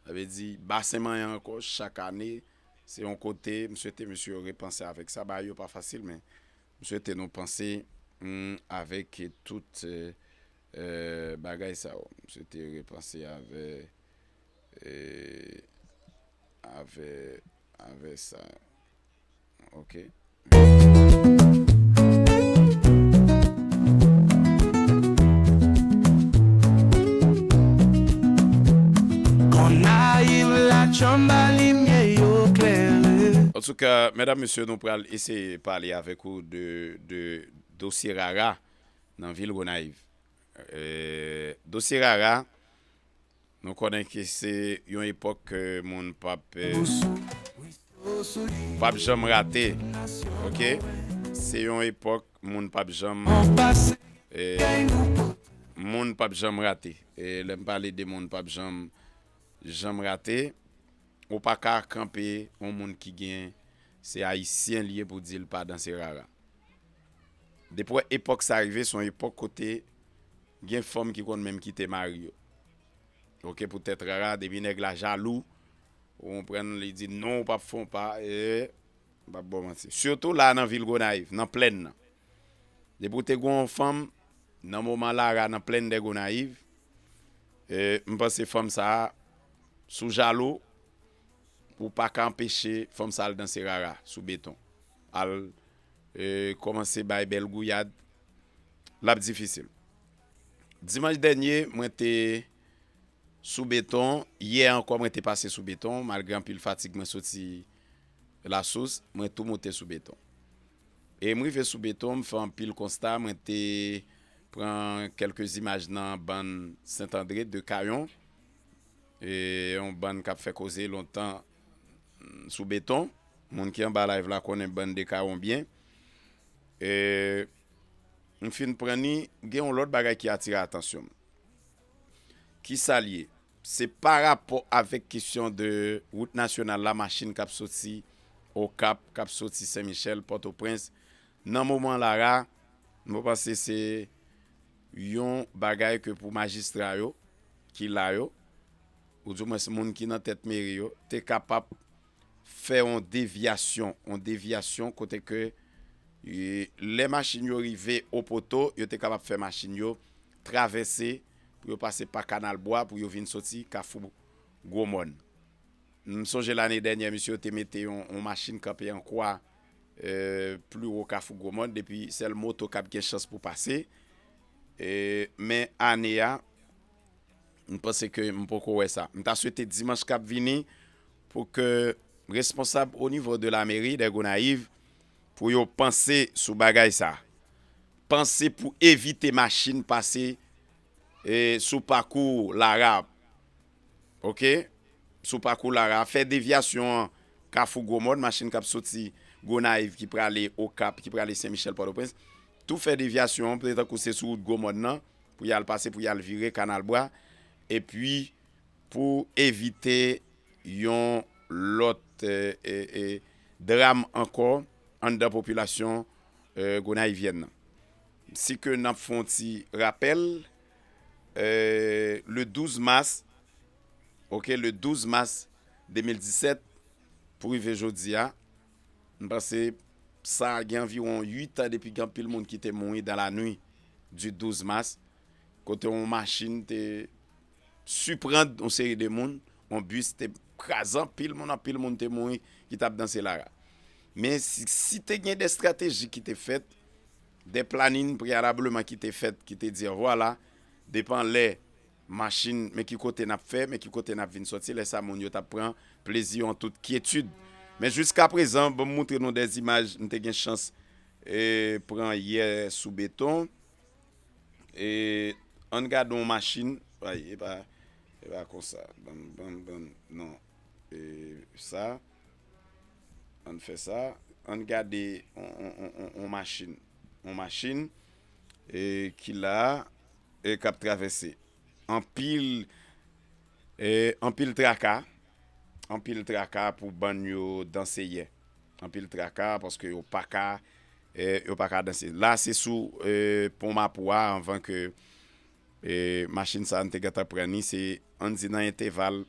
Sa vle di, Basen Manyen ankò, chak ane, se yon kote, m swete mesye yo repanse avèk sa. Bagay yo pa fasil, men m swete nou panse, mm, avèk tout, e, e, bagay sa yo. M swete repanse avè, e, avè, avè sa. Oke. Gonayiv la, chanm ba limyè yo klere. Antouka, medam, mesye, nou pral eseye pale avèk ou de, de dosye Rara nan vil Gonayiv. E, dosye Rara, nou konnen ke se yon epòk ke moun p ap, e, p ap janm rate. Oke? Se yon epòk moun p ap janm, e, moun p ap janm rate. E lè m pale de moun p ap janm, janm rate, ou pa ka kanpe yon moun ki gen, se ayisyen li ye pou di l pa danse Rara. Depi w wè epòk sa rive, se yon epòk kote gen fanm ki konn menm kite mari yo. Oke, poutèt rara, depi nèg la jalou, ou konprann, li di non, ou p ap fè yon pa, e, m p ap ba w manti. Sitou la nan vil Gonayiv, nan plèn nan. Depi w te gen yon fanm, nan moman Lara nan plèn dè Gonayiv, e, m panse fanm sa a, si w jalou, ou pa ka anpeche fanm sa al danse rara sou beton. Al, e, kòmanse bay bèl gouyad, l ap difisil. Dimanch dènye, mwen te sou beton. Yè ankò, mwen te pase sou beton. Malgre anpil fatig, mwen soti Lasous, mwen tou moute sou beton. E m rive sou beton, m fè anpil konsta. Mwen te pran kèlke imaj nan bann Sent Andre, de Kayon. E yon bann k ap fè koze lontan, mm, sou beton. Moun ki anba live la konnen bann de Kayon byen. E m fin pran ni, gen yon lòt bagay ki atire atansyon m. Kisa l ye? Se pa rapò avèk kesyon de wout nasyonal la, machin k ap soti Okap, k ap soti Sen Michèl, Pòtoprens. Nan moman Lara, mwen panse se yon bagay ke pou majistra yo, ki la yo, oudimwens moun ki nan tèt meri yo, te kapab fè yon devyasyon, yon devyasyon kote ke, e, lè machin yo rive o poto, yo te kapab fè machin yo travèse pou yo pase pa Kanal Bwa, pou yo vin soti Kafou Gwo Mòn. M sonje lane dènyè, misye yo te mete yon, yon machin kanpe an kwa, e, pli wo Kafou Gwo Mòn, depi sèl moto k ap gen chans pou pase. E, men ane a, m panse ke m poko wè sa. M ta swete dimanch k ap vini pou ke responsab o nivo de la meri de Gonayiv, pou yo panse sou bagay sa. Panse pou evite machin pase, e, sou pakou Lara. Oke? Sou pakou Lara. Fè devyasyon an Kafou Gwo Mòn, machin k ap soti Gonayiv, ki prale Okap, ki prale Sen Michèl, Pòtoprens. Tou fè devyasyon an, tankou se sou wout Gwo Mòn nan, pou y al pase, pou y al vire Kanal Bwa. Epi, pou evite yon lòt, e, e, e, dram ankò anndan popilasyon, e, gonayivyèn nan. Si ke n ap fè yon ti rapèl, e, le douz mas, oke, le douz mas de mil disèt, pou rive jodi a, m panse sa gen anviwon uit an depi gen anpil moun ki te mouri dans la nuit du douz mas, kote yon machin te siprann yon seri de moun, yon bis te kraze anpil moun, anpil moun te mouri ki t ap danse Lara. Men si, si te gen de estrateji ki te fèt, de planin preyalableman ki te fèt, ki te di, vwala, depan lè machin, men ki kote n ap fè, men ki kote n ap vin soti, lè sa moun yo t ap pran plezi yo an tout kyetid. Men jiska prezan, ban m moutre nou de imaj m te gen chans, e, pran yè sou beton. E, ann gade yon machin, ay, e pa, e pa konsa, ban m, ban m, ban m, non, e, sa, ann fè sa, ann gade yon, yon, yon, yon, yon machin, yon machin, e, ki la, e k ap travèse. Anpil, e, anpil traka, anpil traka pou bann yo danse yè. Anpil traka paske yo pa ka, e, yo pa ka danse. La, se sou, e, pon Mapou a, anvan ke, e, machin sa a n te gentan pran ni, se, ann di nan entèval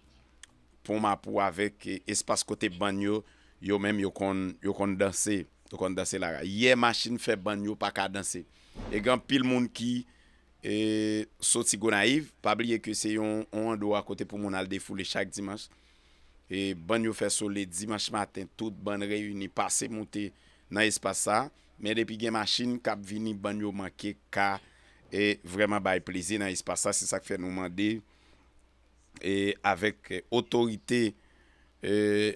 pon Mapou avèk, e, espas kote bann yo, yo menm yo konn, yo konn danse, yo konn danse Lara. Yè machin fè bann yo pa ka danse. E gen anpil moun ki, e, soti Gonayiv, pa bliye ke se yon, yon andwa kote pou moun al defoule chak dimanch. E bann yo fè sole dimanch maten, tout bann reyini pase moute nan espas sa. Men depi gen machin k ap vini, bann yo manke ka, e, vrèman bay plezi nan espas sa. Se sa k fè nou mande, e, avèk, e, otorite, e,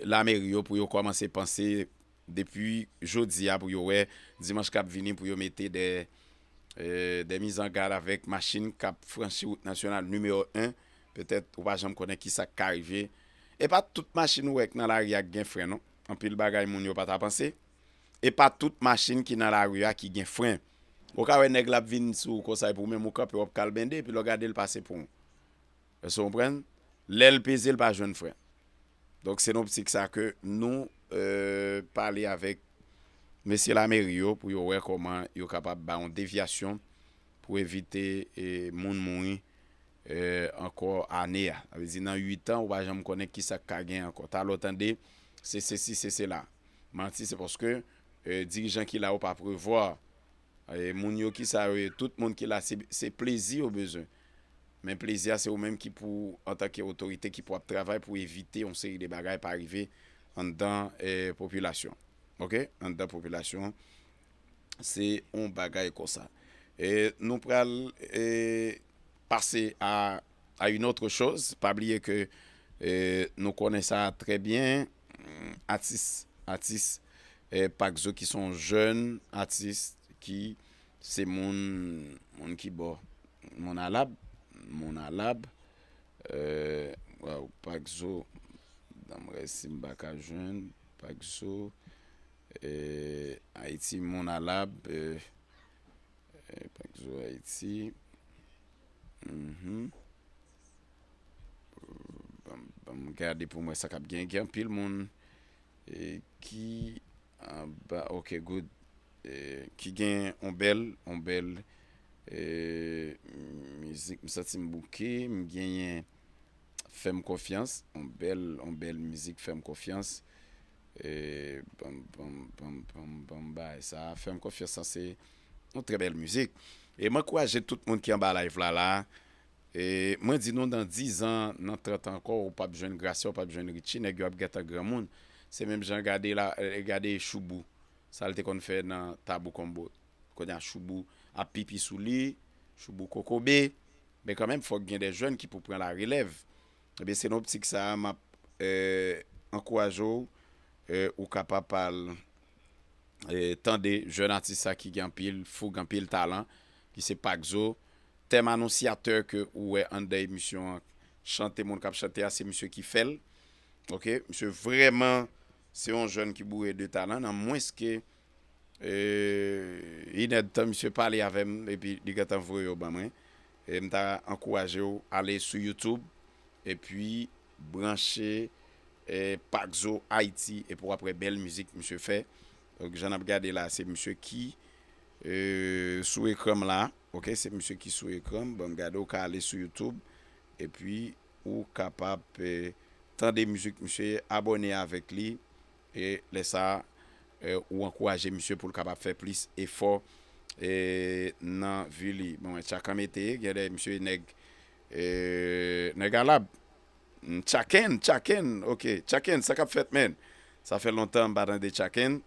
lameri yo pou yo kòmanse panse depi jodi a pou yo wè dimanch k ap vini pou yo mete de, e, de mizangad avèk machin k ap franchi wout nasyonal nimewo en. Petèt ou pa janm konnen kisa k ka rive. E pa tout machin ou wè k nan lari a k gen fren, non. Anpil bagay moun yo pa ta panse. E pa tout machin ki nan lari a ki gen fren. Ou ka wè nèg la ap vin sou ou konsa epi ou menm ou kanpe, w ap kalbende, epi lè w gade l pase pon ou. Èske w konprann? Lè l peze, l pa jwenn fren. Donk, se nan optik sa ke nou, e, pale avèk mesye lameri yo pou yo wè kòman yo kapab ba yon devyasyon pou evite e, moun mouri e, ankò ane a. Sa vle di nan uit an, ou pa janm konnen ki sa k ka gen ankò. Talè w tande, se sesi, se sela. Manti, se paske e, dirijan ki la yo pa prevwa. E, moun yo ki sa yo ye, tout moun ki la, se, se plezi yo bezwen. Men plezi a, se ou menm ki pou, antanke otorite, ki pou ap travay pou evite yon seri de bagay pa rive anndan e, popilasyon. Oke? Anndan popilasyon, se yon bagay konsa. E, nou pral e, pase a, a une autre chose. Pa bliye ke e, nou konnen sa trè byen. Atis, atis e, Paxo ki se yon jèn atis ki se moun, moun ki bò Mòn Alab, Mòn Alab, e, waw, Paxo, ban m wè si m pa ka jwenn Paxo, e, Ayiti, Mòn Alab, e, e, Paxo Ayiti. Mhm. Ban, ban m gade pou m wè sa k ap gen. Gen anpil moun e, ki anba, ok, good. E, ki gen yon bèl, yon bèl e, mizik. M santi m bouke, m genyen Fè m konfyans, yon bèl, yon bèl mizik Fè m konfyans. E, ban m, ban m, ban m, ban m, ban m bay sa. Fè m konfyans, sa se yon trè bèl mizik. E m ankouraje tout moun ki anba live la, la. E mwen di nou, nan diz an, nan trant an ankò, ou p ap jwenn Gracia, ou p ap jwenn Richie, nèg yo ap gentan granmoun. Se menm jan gade la, e, gade Choubou. Sa l te konn fè nan Tabou Combo. Kounye a Choubou ap pipi sou li, Choubou kokobe. Men kanmenm, fòk gen de jèn ki pou pran la relèv. Ebyen, se nan optik sa a, m ap e, ankouraje w, e, ou kapab al e, tande jèn atis sa ki gen anpil foug, anpil talan, ki se Paxo. Tèm anonsyatè ke ou wè anndan emisyon an, chante moun k ap chante a, se misye ki fè l. Oke? Misye vrèman se yon jèn ki boure de talan, nan mwens ke e, inèdtan misye pale avè m, epi li gentan voye yo ban mwen. E m ta ankouraje w ale sou YouTube, epi branche e, Paxo Haiti, epi w ap wè bèl mizik misye fè. Donk, jan n ap gade la, se misye ki e, sou ekran m la. Oke, se misye ki sou ekran m. Ban m gade, ou ka ale sou YouTube, epi ou kapab e, tande mizik misye, abòne avèk li. E lè sa a, e, ou ankouraje misye pou l kapab fè plis efò e, nan vi li. Bon, Tchakan mete, gen de misye nèg, e, nèg Alab. Mm, Tchaken, Tchaken, oke. Tchaken, sa k ap fèt, menn? Sa fè lontan m pa tande Tchaken.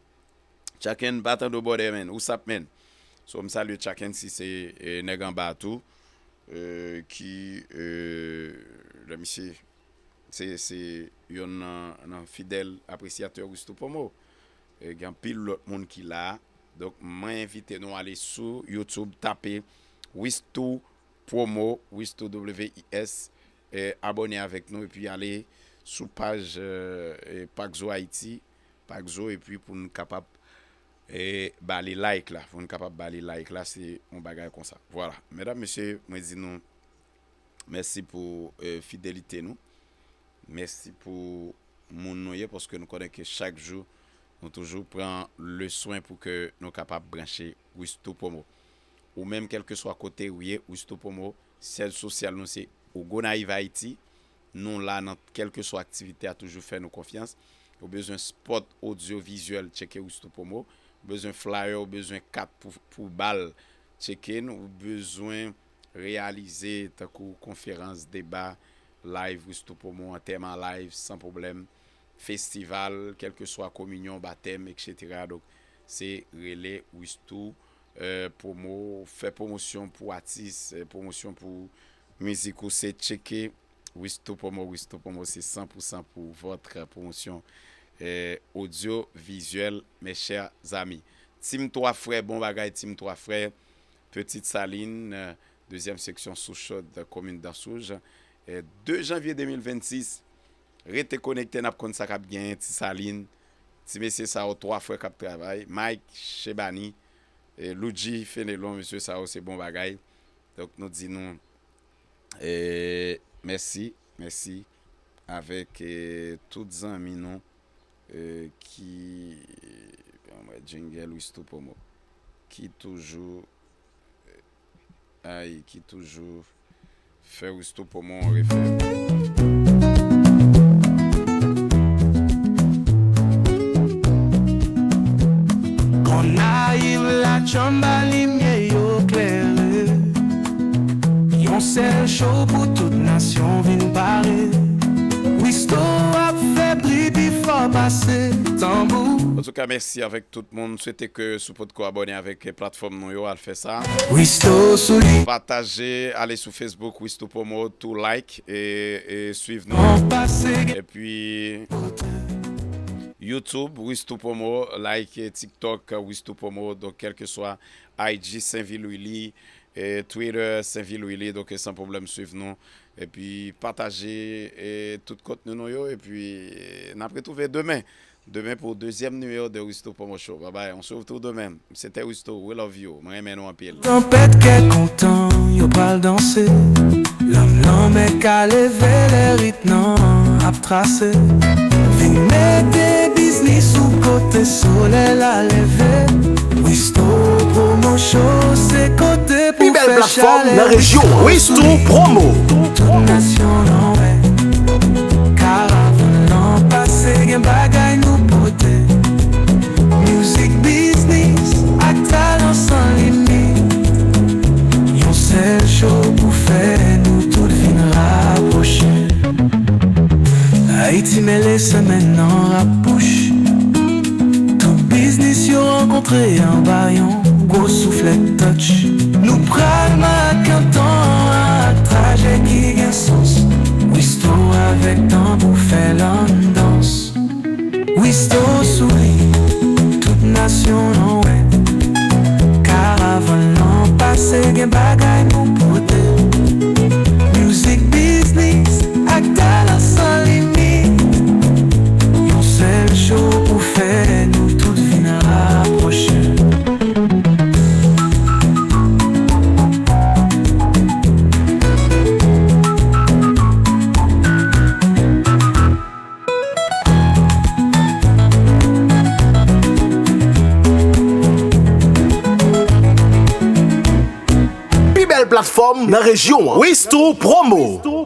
Tchaken, m pa tande w bòdè, menn. Ou sap, menn. So, m salye Tchaken si se e, nèg anba a tou. E, ki, e, lè misye se, se youn nan, nan fidèl apresyatè Wistou Pomo. E, gen anpil lòt moun ki la. Donk, mwen envite nou ale sou YouTube, tape Wistou Promo, Wistou W I S, e, abòne avèk nou, epi ale sou paj e, e, Paxo Haiti, Paxo, epi pou n kapab e, ba li like la, pou n kapab ba li like la, se yon bagay konsa. Vwala. Medam, mesye, mwen di nou, mèsi pou e, fidelite nou. Mèsi pou moun nou ye, paske nou konnen ke chak jou, nou toujou pran le swen pou ke nou kapab branche Wistou Promo. Ou menm, kèlkeswa kote ou ye, Wistou Promo, syèj sosyal nou se Ogonayiv Ayiti. Nou la nan kèlkeswa aktivite a, toujou fè nou konfyans. Ou bezwen spot odyo vizyèl, tcheke Wistou Promo. Ou bezwen flyer, ou bezwen kat pou, pou bal, tcheke n. Ou bezwen reyalize tankou konferans, deba, live, Wistou Promo, antèman live, san pwoblèm, festival, kèlkeswa kominyon, batèm, etsetera. Donk, se rele Wistou e, Promo, fè pwomosyon pou atis, e, pwomosyon pou mizik ou, se tcheke Wistou Promo. Wistou Promo, se san pou san pou votre promotion e, audio visuel, mes chers amis. Team Twa Frè, bon bagay, Team Twa Frè. Petite Saline, e, dezyèm seksyon Souchòd, komin Dansouj. E, de janvye de mil vennsis, rete konekte, n ap konn sa k ap genyen, Ti Salin, ti mesye sa yo, Twa Frè k ap travay, Mike, Chebani, e, Loudji, Fenelon, mesye sa yo, se bon bagay. Donk, nou di nou, e, mèsi, mèsi avèk, e, tout zanmi nou, euh, ki, ann wè, jingle Wisto Promo, ki toujou, euh, ay, ki toujou fè Wisto Promo yon refè. Gonayiv, la Chamba, limyè yo klere. Yon sèl show pou tout nasyon vin pare. Wisto ap fè bri pi fò pase tanbou. Antouka, mèsi avèk tout moun. Swete ke si w potko abòne avèk platfòm nou yo, al fè sa. Wisto sou li. Pataje, ale sou Facebook, Wisto Promo, tou like e, e swiv nou. An pase gen Epi YouTube, Wisto Promo, like, e TikTok, Wisto Promo. Donk, kèlkeswa I G Sainvil Willy, e Twitter Sainvil Willy. Donk, e san pwoblèm, swiv nou. Epi pataje, e tout kontni nou yo. Epi, e n ap retwouve demen. Demen pou dezyèm nimewo de Wisto Promo Show. Babay, on se retrouve demain. C'était Wisto, we love you. Mwen renmen nou anpil. Tanpèt kè kontan, yo pral danse. Lanm lanmè ka leve lè rit nan ap trase. Vin mete biznis sou kote solèy la leve. Wisto Promo Show se kote pou fè chalè. Pi bèl platfòm nan rejyon an. Wisto Promo. Tout nasyon nan wè. Karavàn lan pase, gen bagay nou pote. Mizik, biznis ak talan san limit. Yon sèl show pou fè nou tout vin rapwoche. Ayiti mele semèn nan rapouch. Tout biznis yo rankontre anba yon gwo souflèt touch. Nou pral make tan ak trajè ki gen sans. Wisto avèk tanbou fè lann dans. Wisto sou li, tout nasyon an wè. Karavàn lan pase, gen bagay nou pote. Mizik, biznis ak talan san limit. Yon sèl show pou fè nou tout vin rapwoche. Pi bèl platfòm nan rejyon an. Wisto Promo.